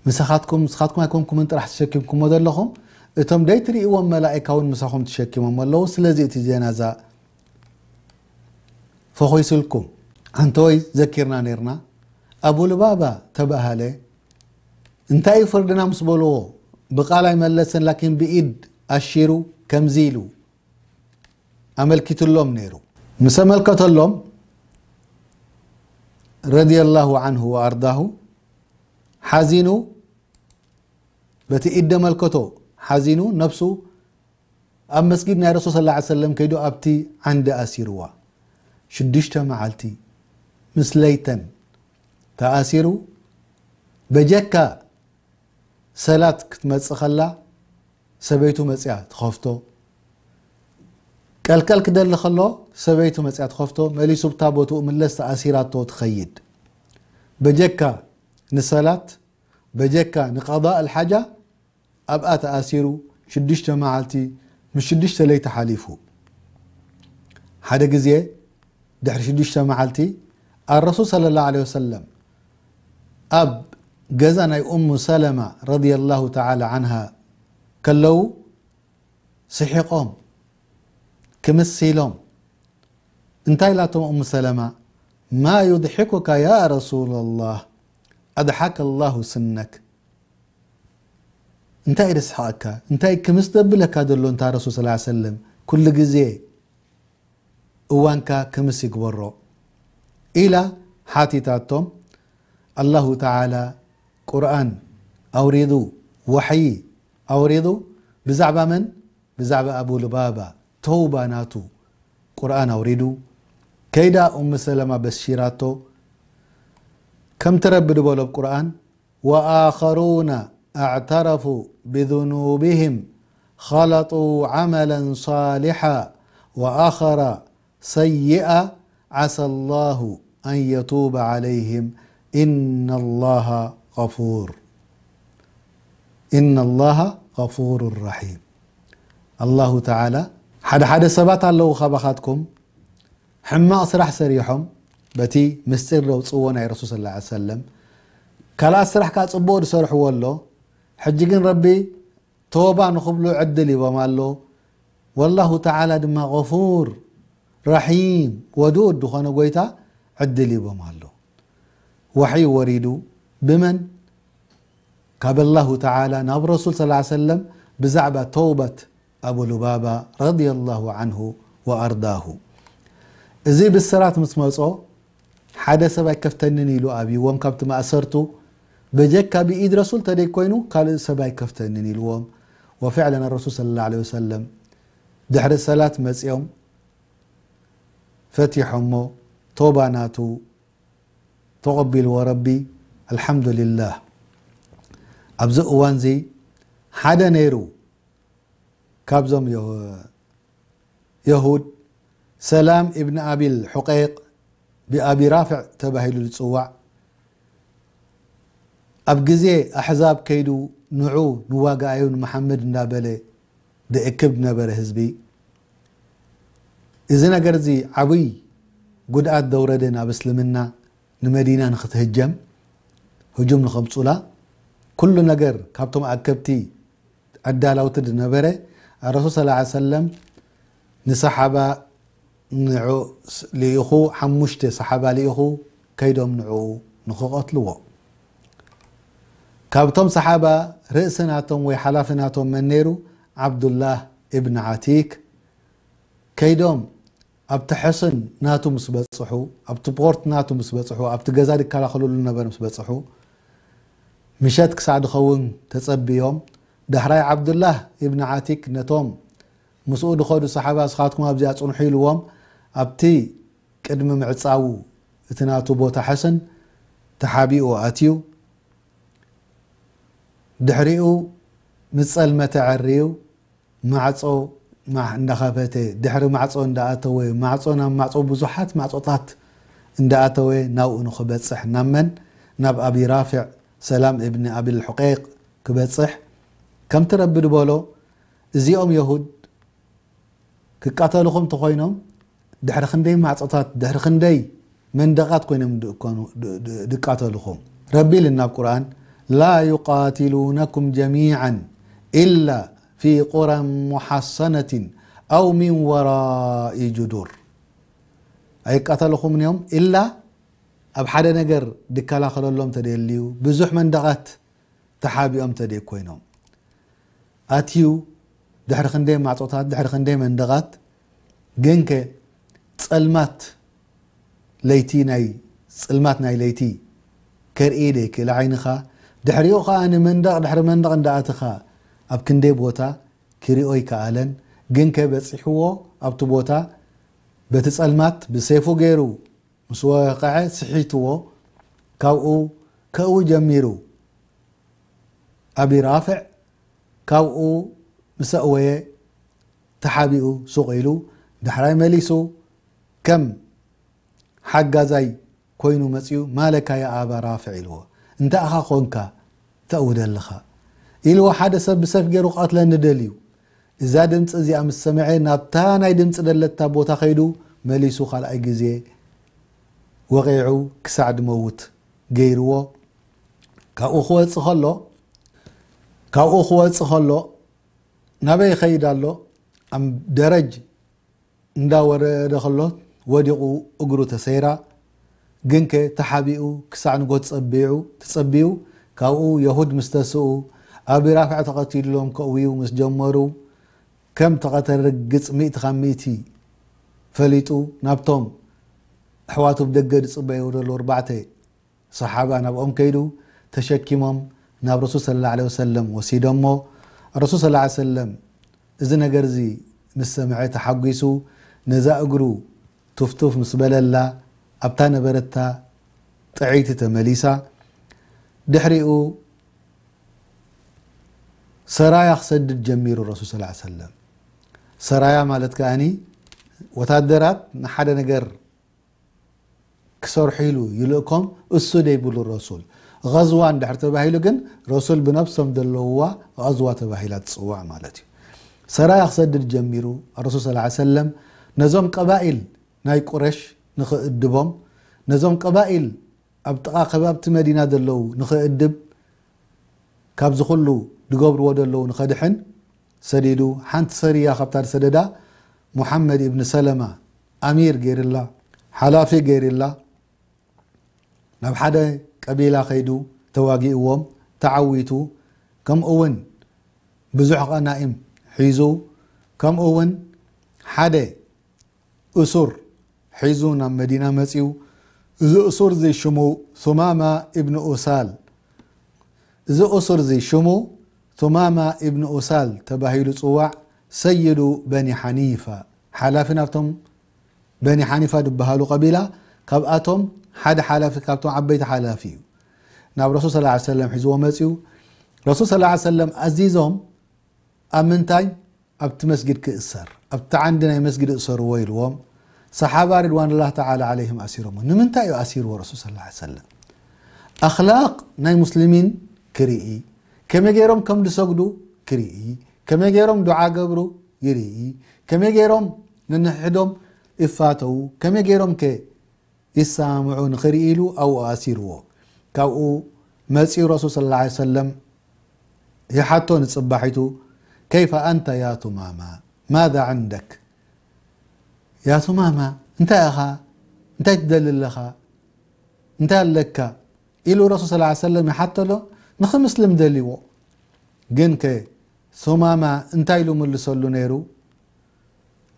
ምሳኻትኩም፣ ንስኻትኩም ኣይኮንኩምን ጥራሕ ተሸኪምኩሞ ዘለኹም፣ እቶም ደይትርእይዎም መላኢካ እውን ምሳኹም ተሸኪሞም ኣለዉ። ስለዚ እቲ ጀናዛ ፈኺሱልኩም። ኣንተወይ ዘኪርና ነይርና፣ ኣቡ ልባባ ተባሃለ። እንታይ እዩ ፍርድና ምስ በልዎ፣ ብቃል ኣይመለሰን፣ ላኪን ብኢድ ኣሺሩ ከምዚ ኢሉ ኣመልኪትሎም ነይሩ። ምስ ኣመልከተሎም፣ ረዲየላሁ ዐንሁ ወኣርዳሁ፣ ሓዚኑ፣ በቲ ኢድ ደመልከቶ ሓዚኑ፣ ነብሱ ኣብ መስጊድ ናይ ረሱል ሰለላሁ ዐለይሂ ወሰለም ከይዱ ኣብቲ ዓንዲ ኣሲርዋ። ሽዱሽተ መዓልቲ ምስ ለይተን ተኣሲሩ፣ በጀካ ሰላት ክትመጽእ ከላ፣ ሰበይቱ መጽያ ትኸፍቶ። ቀልቀል ክደሊ ከሎ ሰበይቱ መፅያ ትኸፍቶ፣ መሊሱ ብታ ቦትኡ ምለስ ተኣሲራቶ ትኸይድ። በጀካ ንሰላት፣ በጀካ ንቀዳእ ኣልሓጃ ኣብኣ ተኣሲሩ ሽዱሽተ መዓልቲ ምስ ሽዱሽተ ለይቲ ሓሊፉ። ሓደ ግዜ ድሕሪ ሽዱሽተ መዓልቲ ኣረሱል ሰለላሁ ዐለይሂ ወሰለም ኣብ ገዛ ናይ ኡሙ ሰለማ ረዲየላሁ ተዓላ ዓንሃ ከለዉ ስሒቖም፣ ክምስ ኢሎም። እንታይ ኢላቶም ኡሙ ሰለማ? "ማ ዩድሒኩካ ያ ረሱለላህ፣ ኣድሓከ ላሁ ስነክ." እንታይ እዩ ዘስሕቐካ? እንታይ ክምስ ዘብለካ ዘሎ? እንታ ረሱል ሰለላሁ ዐለይሂ ወሰለም ኩሉ ግዜ እዋንካ ክምስ ይግበሮ ኢላ ሓቲታቶም። ኣላሁ ተዓላ ቁርኣን ኣውሪዱ፣ ወሕዪ ኣውሪዱ። ብዛዕባ መን? ብዛዕባ ኣቡ ሉባባ ተውባ ናቱ ቁርኣን ኣውሪዱ። ከይዳ ኡም ሰለማ በሲራቶ። ከምቲ ረቢ ዝበሎ ኣብ ቁርኣን፣ "ወኣኸሩነ ኣዕተረፉ ብዙኑብህም ኸለጡ ዓመለን ሳሊሓ ወኣኸረ ሰይኣ ዓሳ ላሁ ኣን የቱበ ዓለይህም ኢነ ላሃ ገፉር፣ ኢነ ላሃ ገፉሩን ረሒም።" ኣላሁ ተዓላ ሓደ ሓደ ሰባት ኣለዉ ካባኻትኩም ሕማቕ ስራሕ ሰሪሖም በቲ ምስጢር ዘውፅዎ ናይ ረሱል ሰለላሁ ዐለይሂ ወሰለም፣ ካልኣት ስራሕ ከዓ ፅቡቕ ዝሰርሕዎ ኣሎ። ሕጂ ግን ረቢ ተውባ ንኽብሉ ዕድል ሂቦም ኣሎ። ወላሁ ተዓላ ድማ ገፉር ረሒም ወዱድ ዝኾነ ጎይታ ዕድል ሂቦም ኣሎ። ወሕይ ወሪዱ ብመን? ካብ ኣላሁ ተዓላ ናብ ረሱል ሰለላሁ ዐለይሂ ወሰለም ብዛዕባ ተውበት ኣቡ ሉባባ ረዲየላሁ ዐንሁ ወኣርዳሁ። እዚ ብስራት ምስ መጾ ሓደ ሰብ ኣይከፍተንን ኢሉ ኣብይዎም ካብቲ ማእሰርቱ። በጀካ ብኢድ ረሱል ተደይ ኮይኑ ካልእ ሰብ ኣይከፍተንን ኢልዎም። ወፍዕለን ረሱል ሰለላሁ ዐለይሂ ወሰለም ድሕሪ ሰላት መጺኦም ፈቲሖሞ፣ ቶባ ናቱ ተቐቢልዎ ረቢ። ኣልሓምዱሊላህ። ኣብዚ እዋንዚ ሓደ ነይሩ ካብዞም የ-፣ የሁድ፣ ሰላም ኢብን ኣቢል ሑቀይቅ፣ ብኣቢ ራፍዕ ተባሂሉ ዝጽዋዕ፣ ኣብ ግዜ ኣሕዛብ ከይዱ ንዑ ንዋጋኣዩ ንመሓመድ እንዳበለ ዝእክብ ዝነበረ ህዝቢ፣ እዚ ነገር እዚ ዓብይ ጉድኣት ዘውረደ ናብ እስልምና፣ ንመዲና ንክትህጀም፣ ህጁም ንኸምፁላ፣ ኩሉ ነገር ካብቶም ኣከብቲ ኣዳላውቲ ዝነበረ፣ ረሱል ሰለላሁ ዐለይሂ ወሰለም ንሰሓባ ንዑ ልኢኹ፣ ሓሙሽተ ሰሓባ ልኢኹ፣ ከይዶም ንዑ ንኽቐትልዎ። ካብቶም ሰሓባ ርእሲ ናቶም ወይ ሓላፊ ናቶም መን ነይሩ? ዓብዱላህ ኢብን ዓቲክ። ከይዶም ኣብቲ ሕስን ናቱ ምስ በጽሑ፣ ኣብቲ ፖርት ናቱ ምስ በጽሑ፣ ኣብቲ ገዛ ዝከላኸልሉ ነበረ ምስ በጽሑ፣ ምሸት ክሳዕ ድኸውን ተጸብዮም። ዳሕራይ ዓብዱላህ ኢብን ዓቲክ ነቶም ምስኡ ድኸዱ ሰሓባ፣ "እስኻትኩም ኣብዚኣ ጽንሑ" ኢልዎም፣ ኣብቲ ቅድሚ ምዕጻዉ እቲ ናቱ ቦታ ሕስን ተሓቢኡ ኣትዩ። ድሕሪኡ ምስ ጸልመተ ኣዕርዩ ማዕጾ ማ-፣ እንዳኸፈተ፣ ድሕሪ ማዕጾ እንዳኣተወ፣ ማዕጾ ናብ ማዕጾ፣ ብዙሓት ማዕጾታት እንዳኣተወ ናብኡ ንኽበጽሕ፣ ናብ መን? ናብ ኣቢ ራፊዕ ሰላም እብኒ ኣቢል ሑቀይቅ ክበጽሕ፣ ከምቲ ረቢ ድበሎ፣ እዚኦም የሁድ ክቃተሉኹም እንተኾይኖም፣ ድሕሪ ክንደይ ማዕጾታት፣ ድሕሪ ክንደይ መንደቓት ኮይኖም ድእኮኑ-፣ ድ-፣ ድ-፣ ድቃተሉኹም። ረቢ ኢልና ኣብ ቁርኣን፣ "ላ ዩቃቲሉነኩም ጀሚዓን ኢላ ፊ ቁራን ሙሓሰነትን ኣው ሚን ወራኢ ጁዱር።" ኣይቃተሉኹምን እዮም፣ ኢላ ኣብ ሓደ ነገር ድከላኸለሎም ተደልዩ፣ ብዙሕ መንደቓት ተሓቢኦም ተደይ ኮይኖም። ኣትዩ ድሕሪ ክንደይ ማዕጾታት፣ ድሕሪ ክንደይ መንደቓት፣ ግንከ ጸልማት ለይቲ ናይ፣ ጽልማት ናይ ለይቲ ከርኢ ደይክእል ዓይንኻ። ድሕሪኡ ኸኣ ንመንደቕ ድሕሪ መንደቕ እንዳኣተኻ ኣብ ክንደይ ቦታ ክሪኦ ኣይከኣለን። ግንከ በጺሕዎ ኣብቲ ቦታ በቲ ጸልማት ብሴፉ ገይሩ ምስ ወቐዐ ስሒትዎ፣ ካብኡ ከእዊ ጀሚሩ። ኣቢ ራፍዕ ካብኡ ምስ ኣእወየ ተሓቢኡ ሱቕ ኢሉ ዳሕራይ መሊሱ ከም ሓጋዛይ ኮይኑ መጺኡ፣ "ማለካ ያ ኣባ ራፍዕ?" ኢልዎ። "እንታይ ኢኻ ኾንካ ተእውደ ኣለኻ?" ኢልዎ። "ሓደ ሰብ ብሰፍ ገይሩ ክቐትለኒ ደልዩ። እዛ ድምፂ እዚኣ ምስ ሰምዐ፣ ናብታ ናይ ድምፂ ደለታ ቦታ ከይዱ፣ መሊሱ ካልኣይ ግዜ ወቒዑ ክሳዕ ድመውት ገይርዎ። ካብኡ ክወፅእ ከሎ፣ ካብኡ ክወፅእ ከሎ፣ ናበይ ይኸይድ ኣሎ? ኣብ ደረጅ እንዳወረደ ከሎ፣ ወዲቑ እግሩ ተሰይራ። ግንከ ተሓቢኡ ክሳዕ ንጎ ተጸቢዑ፣ ተጸቢዩ፣ ካብኡ የሁድ ምስ ተስኡ፣ ኣቢ ራፍዕ ተቐቲሉሎም ከእውዩ ምስ ጀመሩ፣ ከም ተቐተለ ርግጽ ሚእቲ ካብ ሚእቲ ፈሊጡ፣ ናብቶም ኣሕዋቱ ብደገ ዝጽበዩ ዘለዉ ኣርባዕተ ሰሓባ ናብኦም ከይዱ፣ ተሸኪሞም ናብ ረሱል ሰለላሁ ዐለይሂ ወሰለም ወሲዶሞ። ረሱል ሰለላሁ ዐለይሂ ወሰለም እዚ ነገር እዚ ምስ ሰምዐ ተሓጒሱ፣ ነዛ እግሩ ቱፍቱፍ ምስ በለላ፣ ኣብታ ነበረታ ጥዕይቲ ተመሊሳ። ድሕሪኡ ሰራያ ክሰድድ ጀሚሩ ረሱል ሰለላሁ ዐለይሂ ወሰለም። ሰራያ ማለት ከኣኒ ወታደራት ንሓደ ነገር ክሰርሑ ኢሉ ይልእኮም፣ እሱ ደይብሉ ረሱል። ቐዝዋ እንድሕር ተባሂሉ ግን፣ ረሱል ብነብሶም ዘለውዋ ቐዝዋ ተባሂላ ትጽዋዕ ማለት እዩ። ሰራያ ክሰድድ ጀሚሩ፣ ረሱል ሰለላሁ ዐለይሂ ወሰለም ነዞም ቀባኢል ናይ ቁረሽ ንኽእድቦም፣ ነዞም ቀባኢል ኣብ ጥቓ ከባብቲ መዲና ዘለዉ ንኽእድብ፣ ካብዚ ኩሉ ዝገብርዎ ዘለዉ ንኸድሕን ሰዲዱ፣ ሓንቲ ሰሪያ ካብታ ዝሰደዳ፣ ሙሓመድ ኢብን ሰለማ ኣሚር ገይርላ፣ ሓላፊ ገይርላ፣ ናብ ሓደ ቀቢላ ከይዱ ተዋጊእዎም፣ ተዓዊቱ፣ ከምኡ እውን ብዙሕ ቐናኢም ሒዙ፣ ከምኡ እውን ሓደ እሱር ሒዙ ናብ መዲና መጺኡ። እዚ እሱር እዚ ሽሙ ሱማማ ኢብን ኡሳል። እዚ እሱር እዚ ሽሙ ሱማማ ኢብን ኡሳል ተባሂሉ ጽዋዕ። ሰይዱ በኒ ሓኒፋ፣ ሓላፊ ናብቶም በኒ ሓኒፋ ዝበሃሉ ቀቢላ፣ ካብኣቶም ሓደ ሓላፊ፣ ካብቶም ዓበይቲ ሓላፊ እዩ። ናብ ረሱል ሰለላሁ ዐለይሂ ወሰለም ሒዝዎ መጺኡ። ረሱል ሰለላሁ ዐለይሂ ወሰለም ኣዚዞም፣ ኣብ ምንታይ? ኣብቲ መስጊድ ክእሰር፣ ኣብቲ ዓንዲ ናይ መስጊድ እሰርዎ ኢልዎም። ሰሓባ ሪድዋንላህ ተዓላ ዓለይሂም ኣሲሮምዎ። ንምንታይ እዩ ኣሲርዎ ረሱል ሰለላሁ ዐለይሂ ወሰለም? ኣኽላቕ ናይ ሙስሊሚን ክርኢ፣ ከመይ ገይሮም ከም ዝሰግዱ ክርኢ፣ ከመይ ገይሮም ዱዓ ገብሩ ይርኢ፣ ከመይ ገይሮም ነንሕዶም ይፋተዉ፣ ከመይ ገይሮም ከ ይሰማምዑ ንኽርኢ ኢሉ ኣብኡ ኣሲርዎ። ካብኡ መጺኡ ረሱል ሰለላሁ ዐለይሂ ወሰለም ይሓቶ ንጽባሒቱ፣ "ከይፈ ኣንተ ያ ቱማማ? ማዛ ዕንደክ?" "ያ ቱማማ፣ እንታይ ኢኻ? እንታይ ትደሊ ኣለኻ? እንታይ ኣለካ?" ኢሉ ረሱል ሰለላሁ ዐለይሂ ወሰለም ይሓቶ ኣሎ፣ ንኽምስልም ደልይዎ። ግንከ ሱማማ እንታይ ኢሉ ምልሰሉ ነይሩ?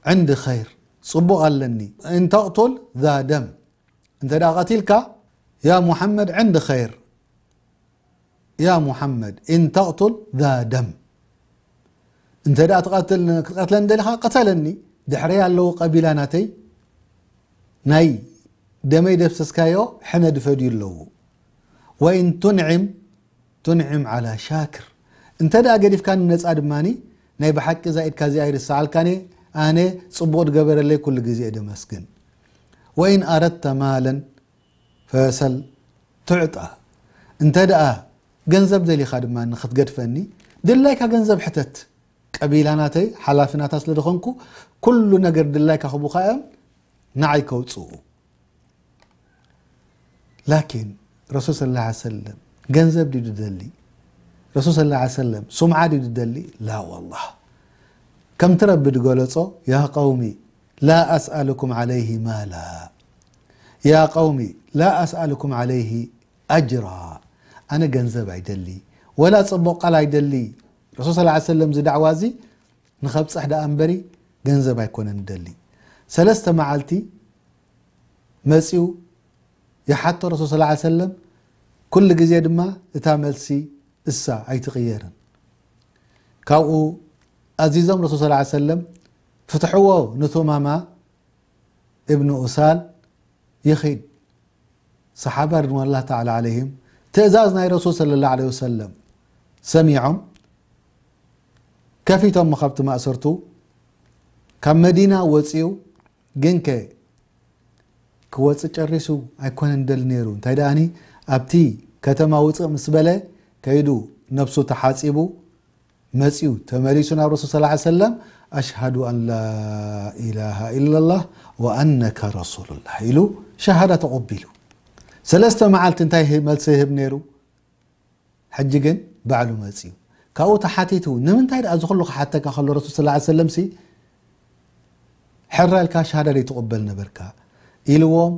"ዕንዲ ኸይር፣ ጽቡቕ ኣለኒ። እን ተቕቱል ዛ ደም፣ እንተ ደኣ ቀቲልካ፣ ያ ሙሓመድ፣ ዕንዲ ኸይር፣ ያ ሙሓመድ፣ እን ተቕቱል ዛ ደም፣ እንተ ደኣ ትቐትል፣ ክትቀትለኒ ደሊኻ፣ ቅተለኒ። ድሕረይ ኣለዉ ቀቢላ ናተይ፣ ናይ ደመይ ደፍሰስካዮ ሕነ ድፈድዩ ኣለዉ። ወኢን ቱንዒም፣ ቱንዒም ዓላ ሻክር፣ እንተ ደኣ ገዲፍካኒ ነጻ ድማኒ፣ ናይ ብሓቂ እዛ ኢድካ እዚኣ ኣይርስዓልካን እየ። ኣነ ጽቡቕ ድገበረለይ ኩሉ ግዜ እየ ደመስግን። ወኢን ኣረድተ ማለን ፈሰል ቱዕጣ፣ እንተ ደኣ ገንዘብ ደሊኻ ድማ ንኽትገድፈኒ፣ ድላይካ ገንዘብ ሕተት። ቀቢላ ናተይ ሓላፊ ናታ ስለ ዝኾንኩ፣ ኩሉ ነገር ድላይካ ክቡኻ እዮም ንዓይ ከውጽኡ። ላኪን ረሱል ሰለላሁ ዐለይሂ ወሰለም ገንዘብ ድዩ ድደሊ? ረሱል ሰለላሁ ዐለይሂ ወሰለም ሱምዓ ድዩ ድደሊ? ላ ወላህ። ከምቲ ረቢ ድገለጾ፣ ያ ቀውሚ ላ ኣስኣሉኩም ዐለይሂ ማላ፣ ያ ቀውሚ ላ ኣስኣሉኩም ዐለይሂ ኣጅራ፣ ኣነ ገንዘብ ኣይደሊ፣ ወላ ጽቡቕ ቃል ኣይደሊ። ረሱል ሰለላሁ ዐለይሂ ወሰለም እዚ ዳዕዋ እዚ ንኸብጽሕ ደኣ እምበሪ ገንዘብ ኣይኮነን ደሊ። ሰለስተ መዓልቲ መጺኡ ይሓቶ ረሱል ሰለላሁ ዐለይሂ ወሰለም፣ ኩሉ ግዜ ድማ እታ መልሲ እሳ ኣይትቕየርን። ካብኡ ኣዚዞም ረሱል ሰለላሁ ዐለይሂ ወሰለም፣ "ፍትሕዎ ንቱማማ እብን ኡሳል ይኺድ።" ሰሓባ ሪድዋንላህ ተዓላ ዓለይሂም ትእዛዝ ናይ ረሱል ሰለላሁ ዓለይሂ ወሰለም ሰሚዖም፣ ከፊቶሞ ካብቲ ማእሰርቱ፣ ካብ መዲና ወፂኡ ግንከ ክወፅእ ጨሪሱ ኣይኮነን ደል ነይሩ። እንታይ ደኣኒ ኣብቲ ከተማ ውፅእ ምስ በለ ከይዱ ነብሱ ተሓፂቡ መፂኡ ተመሊሱ ናብ ረሱል ሰለላሁ ዐለይሂ ወሰለም ኣሽሃዱ ኣን ላ ኢላሃ ኢላላህ ወኣነከ ረሱሉላህ ኢሉ ሸሃዳ ተቐቢሉ። ሰለስተ መዓልቲ እንታይ ይህብ- መልሲ ይህብ ነይሩ? ሕጂ ግን ባዕሉ መፂኡ ካብኡ ተሓቲቱ ንምንታይ ደኣ እዚ ኩሉ ክሓተካ ከሎ ረሱል ሰለላሁ ዐለይሂ ወሰለም ሲ ሕራይ ኢልካ ሸሃዳ ዘይትቕበል ነበርካ ኢልዎም።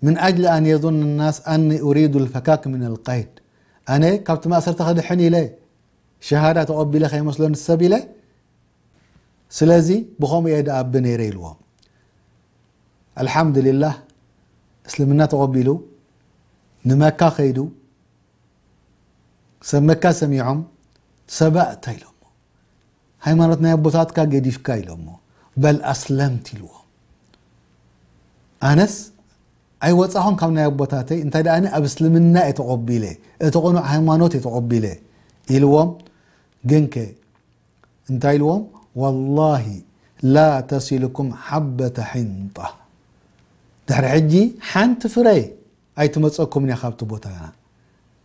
ምን ኣጅሊ ኣን የظن الناس ኣኒ ኡሪዱ الفكاك من القيد ኣነ ካብቲ ማእሰርቲ ክድሕን ኢለ ሸሃዳ ተቐቢለ ከይመስሎኒ ሰብ ኢለ ስለዚ ብኸምኡ እየ ደኣ ኣቢ ነይረ ኢልዎም። ኣልሓምዱሊላህ እስልምና ተቐቢሉ ንመካ ከይዱ ሰብ መካ ሰሚዖም ሰባ እንታይ ኢሎሞ ሃይማኖት ናይ ኣቦታትካ ገዲፍካ ኢሎሞ በል ኣስለምት ኢልዎም። ኣነስ ኣይወፃኹን ካብ ናይ ኣቦታተይ እንታይ ደኣ ኣብ እስልምና እየ ተቐቢለ እቲ ቅኑዕ ሃይማኖት እየ ተቐቢለ ኢልዎም። ግንከ እንታይ ኢልዎም? ወላሂ ላ ተሲልኩም ሓበተ ሒንጣ ድሕሪ ሕጂ ሓንቲ ፍረ ኣይትመፀኩም እያ ካብቲ ቦታና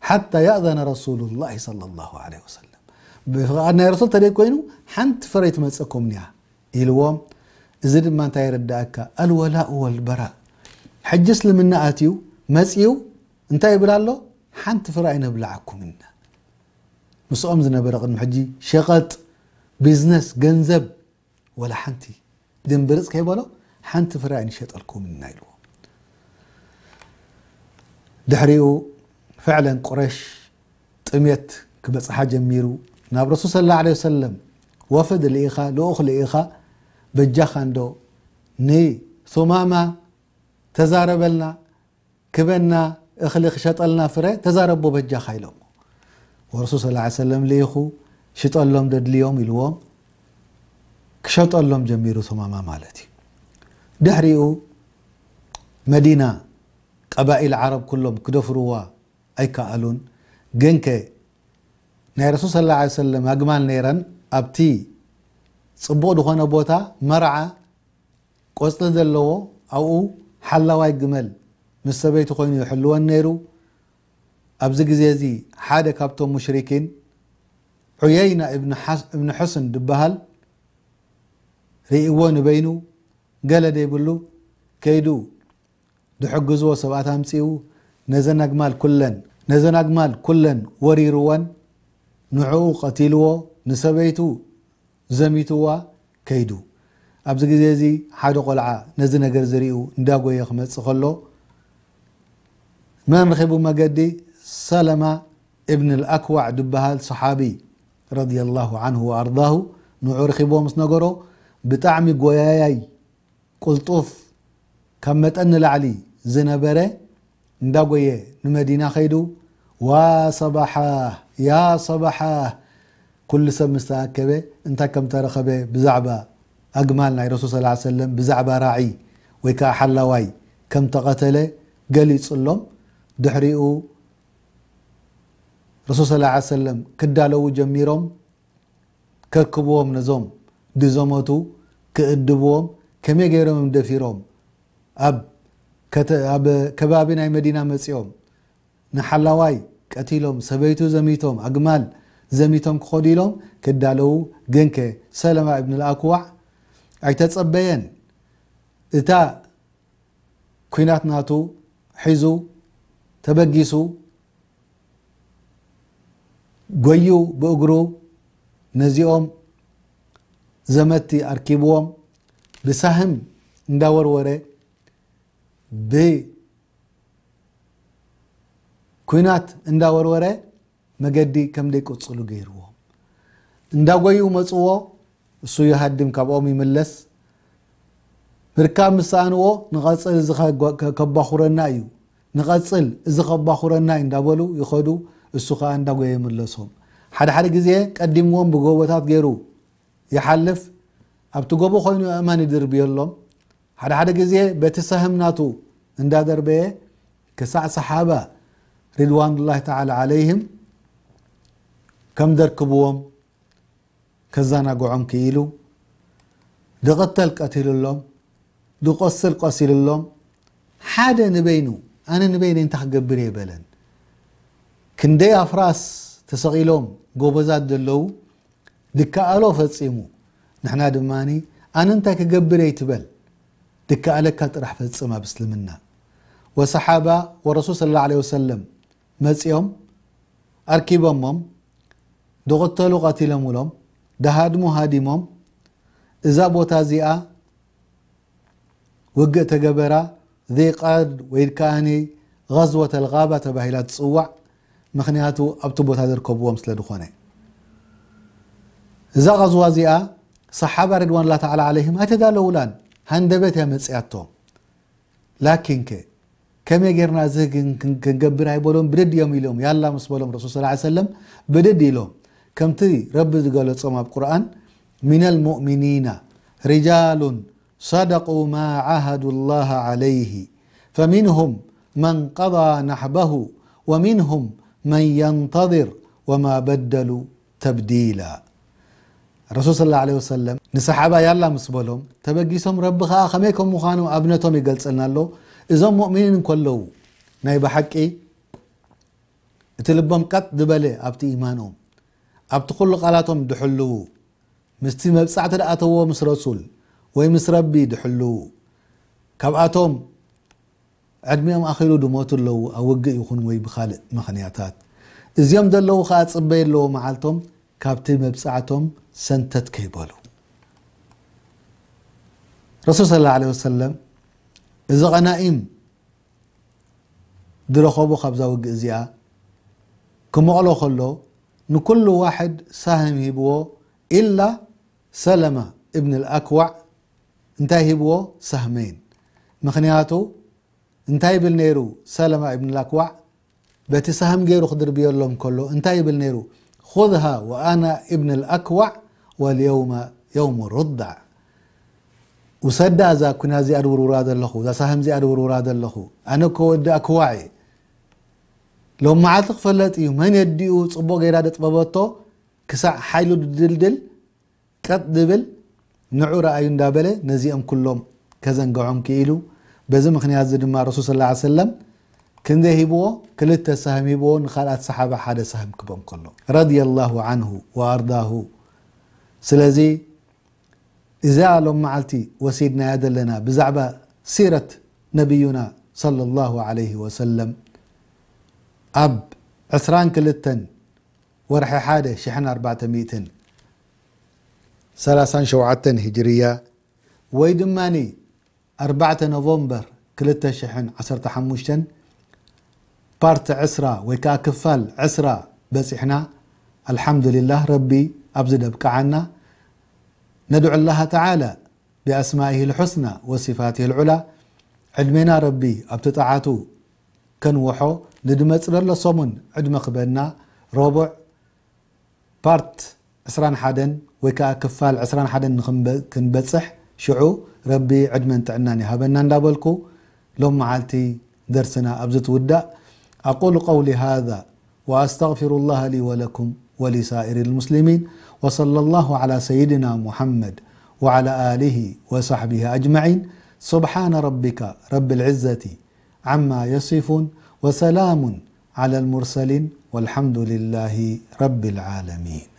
ሓታ ያእዘነ ረሱሉላሂ ሰለላሁ ዐለይሂ ወሰለም ብፍቓድ ናይ ረሱል ተደይ ኮይኑ ሓንቲ ፍረ ኣይትመፀኩም እያ ኢልዎም። እዚ ድማ እንታይ የረዳእካ? ኣልወላኡ ወልበራእ። ሕጂ እስልምና ኣትዩ መፅዩ እንታይ ይብል ኣሎ? ሓንቲ ፍረ ኣይነብልዓኩም ኢና። ምስኦም ዝነበረ ቅድሚ ሕጂ ሸቐጥ ቢዝነስ ገንዘብ ወላ ሓንቲ ድንብርፅ ከይበሎ ሓንቲ ፍረ ኣይንሸጠልኩም ኢና ኢልዎ። ድሕሪኡ ፍዕለን ቁረሽ ጥሜት ክበፅሓ ጀሚሩ ናብ ረሱል ሰለላሁ ዐለይሂ ወሰለም ወፍድ ልኢኻ ልኡኽ ልኢኻ በጃኻ እንዶ ንሱማማ ተዛረበልና ክበና እኽሊ ክሸጠልና ፍረ ተዛረቦ በጃኻ ኢሎሞ። ወረሱል ሰለላሁ ዐለይሂ ወሰለም ልኢኹ ሽጠሎም ደድልዮም ኢልዎም ክሸጠሎም ጀሚሩ ሱማማ ማለት እዩ። ድሕሪኡ መዲና ቀባኢል ዓረብ ኩሎም ክደፍርዋ ኣይከኣሉን። ግንከ ናይ ረሱል ሰለላሁ ዐለይሂ ወሰለም ኣግማል ነይረን ኣብቲ ፅቡቕ ዝኾነ ቦታ መርዓ ቆፅሊ ዘለዎ ኣብኡ ሓላዋይ ግመል ምስ ሰበይቱ ኮይኑ ይሕልወን ነይሩ። ኣብዚ ግዜ እዚ ሓደ ካብቶም ሙሽሪኪን ዑየይና እብን ሓስ- እብን ሕስን ዝበሃል ርእይዎ ንበይኑ ገለ ደይብሉ ከይዱ ድሕግዝዎ ሰባት ኣምጺኡ ነዘን ኣግማል ኩለን ነዘን ኣግማል ኩለን ወሪርወን ንዕኡ ቀቲልዎ ንሰበይቱ ዘሚትዋ ከይዱ። ኣብዚ ግዜ እዚ ሓደ ቆልዓ ነዚ ነገር ዝሪኡ እንዳጎየ ክመጽእ ከሎ መን ረኺቡ መገዲ ሰለማ እብን ኣልኣክዋዕ ዝበሃል ሰሓቢ ረዲየላሁ ዓንሁ ወኣርዳሁ ንዑ ረኺብዎ ምስ ነገሮ ብጣዕሚ ጎያያይ ቁልጡፍ ካብ መጠን ንላዕሊ ዝነበረ እንዳጎየ ንመዲና ከይዱ ዋ ሰባሓ ያ ሰባሓ ኩሉ ሰብ ምስ ተኣከበ እንታይ ከም ተረኸበ ብዛዕባ ኣግማል ናይ ረሱል ሰለላሁ ዐለይሂ ወሰለም ብዛዕባ ራዒ ወይ ከዓ ሓላዋይ ከም ተቐተለ ገሊጹሎም ድሕሪኡ ረሱል ሰለላሁ ዐለይሂ ወሰለም ክዳለዉ ጀሚሮም ከርክብዎም ነዞም ድዘመቱ ክእድብዎም ከመይ ገይሮም እዮም ደፊሮም ኣብ ከተ- ኣብ ከባቢ ናይ መዲና መፂኦም ንሓላዋይ ቀቲሎም ሰበይቱ ዘሚቶም ኣግማል ዘሚቶም ክኸዱ ኢሎም ክዳለዉ ግንከ ሰለማ እብን ልኣክዋዕ ኣይተፀበየን እታ ኩናት ናቱ ሒዙ ተበጊሱ ጎዩ ብእግሩ ነዚኦም ዘመቲ ኣርኪብዎም ብሳህም እንዳወርወረ ብኩናት እንዳወርወረ መገዲ ከም ደይቅፅሉ ገይርዎም እንዳጎዩ መፅዎ እሱ ይሃድም ካብኦም ይምለስ ምርካብ ምስ ሰኣንዎ ንቐፅል እዚ ከባኹረና እዩ ንቐፅል እዚ ከባኹረና እዩ እንዳበሉ ይኸዱ እሱ ከዓ እንዳጎየ ይምለሶም ሓደ ሓደ ግዜ ቀዲምዎም ብጎቦታት ገይሩ ይሓልፍ ኣብቲ ጎቦ ኮይኑ ኣእማን ይድርብየሎም ሓደ ሓደ ግዜ በቲ ሰህም ናቱ እንዳደርበየ ክሳዕ ሰሓባ ሪድዋኑላሂ ተዓላ ዓለይህም ከም ደርክብዎም ከዘናግዖም ክኢሉ ድቕተል ቀቲሉሎም፣ ድቆስል ቆሲሉሎም፣ ሓደ ንበይኑ፣ ኣነ ንበይነይ እንታይ ክገብር እየ በለን። ክንደይ ኣፍራስ ተሰቒሎም ጎበዛት ዘለዉ፣ ድከኣሎ ፈጺሙ። ንሕና ድማ ኣነ እንታይ ክገብር እየ ትበል፣ ድከኣለካ ጥራሕ ፈጽም ኣብ እስልምና። ወሰሓባ ወረሱል ሰለላሁ ዐለይሂ ወሰለም መጺኦም ኣርኪቦሞም፣ ድቕተሉ ቀቲሎምሎም፣ ድሃድሙ ሃዲሞም፣ እዛ ቦታ እዚኣ ውግእ ተገበራ፣ ذي قار ወይ ከኣኒ غزوة الغابة ተባሂላ ትጽዋዕ። ምኽንያቱ ኣብቲ ቦታ ዝርከብዎም ስለ ዝኾነ። እዛ غزوة እዚኣ ሰሓባ ሪድዋን ላ ተዓላ ዓለይሂም ኣይተዳለውላን፣ ሃንደበት እያ መጽያቶም። ላኪን ከ ከመይ ጌርና እዚ ግን ክን-፣ ክንገብር ኣይበሎም፣ ብድድ እዮም ኢሎም። ያላ ምስ በሎም ረሱል ሰለላሁ ዐለይሂ ወሰለም ብድድ ኢሎም። ከምቲ ረቢ ዝገለጾም ኣብ ቁርኣን፣ من المؤمنين رجال صدقوا ما عاهدوا الله عليه فمنهم من قضى نحبه ومنهم من ينتظر وما بدلوا تبديلا። ረሱል ሰለላሁ ዐለይሂ ወሰለም ንሰሓባ ያላ ምስ በሎም ተበጊሶም፣ ረቢ ኸኣ ከመይ ከም ምዃኖም ኣብነቶም ይገልጸልና ኣሎ። እዞም ሙእሚኒን እንከለዉ ናይ ብሓቂ እቲ ልቦም ቀጥ ዝበለ ኣብቲ ኢማኖም፣ ኣብቲ ኩሉ ቃላቶም ድሕልዉ፣ ምስቲ መብጻዕቲ ድኣተዎ ምስ ረሱል ወይ ምስ ረቢ ድሕልዉ፣ ካብኣቶም ዕድሚኦም ኣኺሉ ድሞቱ ኣለዉ፣ ኣብ ውግእ ይኹን ወይ ብኻልእ ምኽንያታት። እዚኦም ዘለዉ ኸኣ ጽበይ ኣለዎ መዓልቶም ካብቲ መብጻዕቶም ሰንተት ከይበሉ። ረሱል ሰለላሁ ዐለይሂ ወሰለም እዚ ቐናኢም ዝረኸቦ ካብዛ ውግእ እዚኣ ክመቕሎ ከሎ ንኩሉ ዋሕድ ሳህም ሂብዎ፣ ኢላ ሰለማ እብን ኣልኣክዋዕ እንታይ ሂብዎ? ሳህመይን። ምኽንያቱ እንታይ ይብል ነይሩ ሰለማ እብን ኣልኣክዋዕ? በቲ ሳህም ገይሩ ክድርብየሎም ከሎ እንታይ ይብል ነይሩ? خذها وأنا ابن الأكوع واليوم يوم الرضع። ውሰዳ እዛ ኩና እዚኣ ድውርውራ ዘለኹ፣ እዛ ሳህም እዚኣ ድውርውራ ዘለኹ። ኣነ እኮ ወዲ ኣክዋዕ እየ። ሎም መዓልቲ ክፈለጥ እዩ። መን የዲኡ ጽቡቕ ገይራ ደጥበበቶ ክሳዕ ሓይሉ ድድልድል ቀጥ ድብል ንዑ ረኣዩ እንዳበለ ነዚኦም ኩሎም ከዘንግዖም ክኢሉ። በዚ ምኽንያት እዚ ድማ ረሱል ሰለላሁ ዐለይሂ ወሰለም ክንደይ ሂብዎ? ክልተ ሳህም ሂብዎ፣ ንኻልኣት ሰሓባ ሓደ ሳህም ክቦም ከሎ። ረዲየላሁ ዐንሁ ወኣርዳሁ። ስለዚ እዛ ሎም መዓልቲ ወሲድናያ ዘለና ብዛዕባ ሲረት ነቢዩና ሰለላሁ ዐለይሂ ወሰለም ኣብ ዕስራን ክልተን ወርሒ ሓደ ሽሕን ኣርባዕተ ሚእትን ሰላሳን ሸውዓተን ሂጅርያ ወይ ድማኒ ኣርባዕተ ኖቨምበር ክልተ ሽሕን ዓሰርተ ሓሙሽተን ፓርት ዕስራ ወይ ከኣ ክፋል ዕስራ በጺሕና። ኣልሓምዱሊላህ ረቢ ኣብዚ ደብቅዓና። ندعو الله تعالى بأسمائه الحسنى وصفاته العلى ዕድሜና ረቢ ኣብቲ ጣዓቱ ከንውሖ ንድመጽ ዘሎ ሰሙን ዕድመ ክበና። ረቡዕ ፓርት ዕስራን ሓደን ወይ ከኣ ክፋል ዕስራን ሓደን ንኽንበ-፣ ክንበጽሕ ሽዑ ረቢ ዕድመን ጥዕናን ይሃበና እንዳበልኩ ሎም መዓልቲ ደርስና ኣብዚ ትውዳእ። أقول قولي هذا وأستغفر الله لي ولكم ولسائر المسلمين، وصلى الله على سيدنا محمد وعلى آله وصحبه أجمعين. سبحان ربك رب العزة عما يصفون، وسلام على المرسلين، والحمد لله رب العالمين.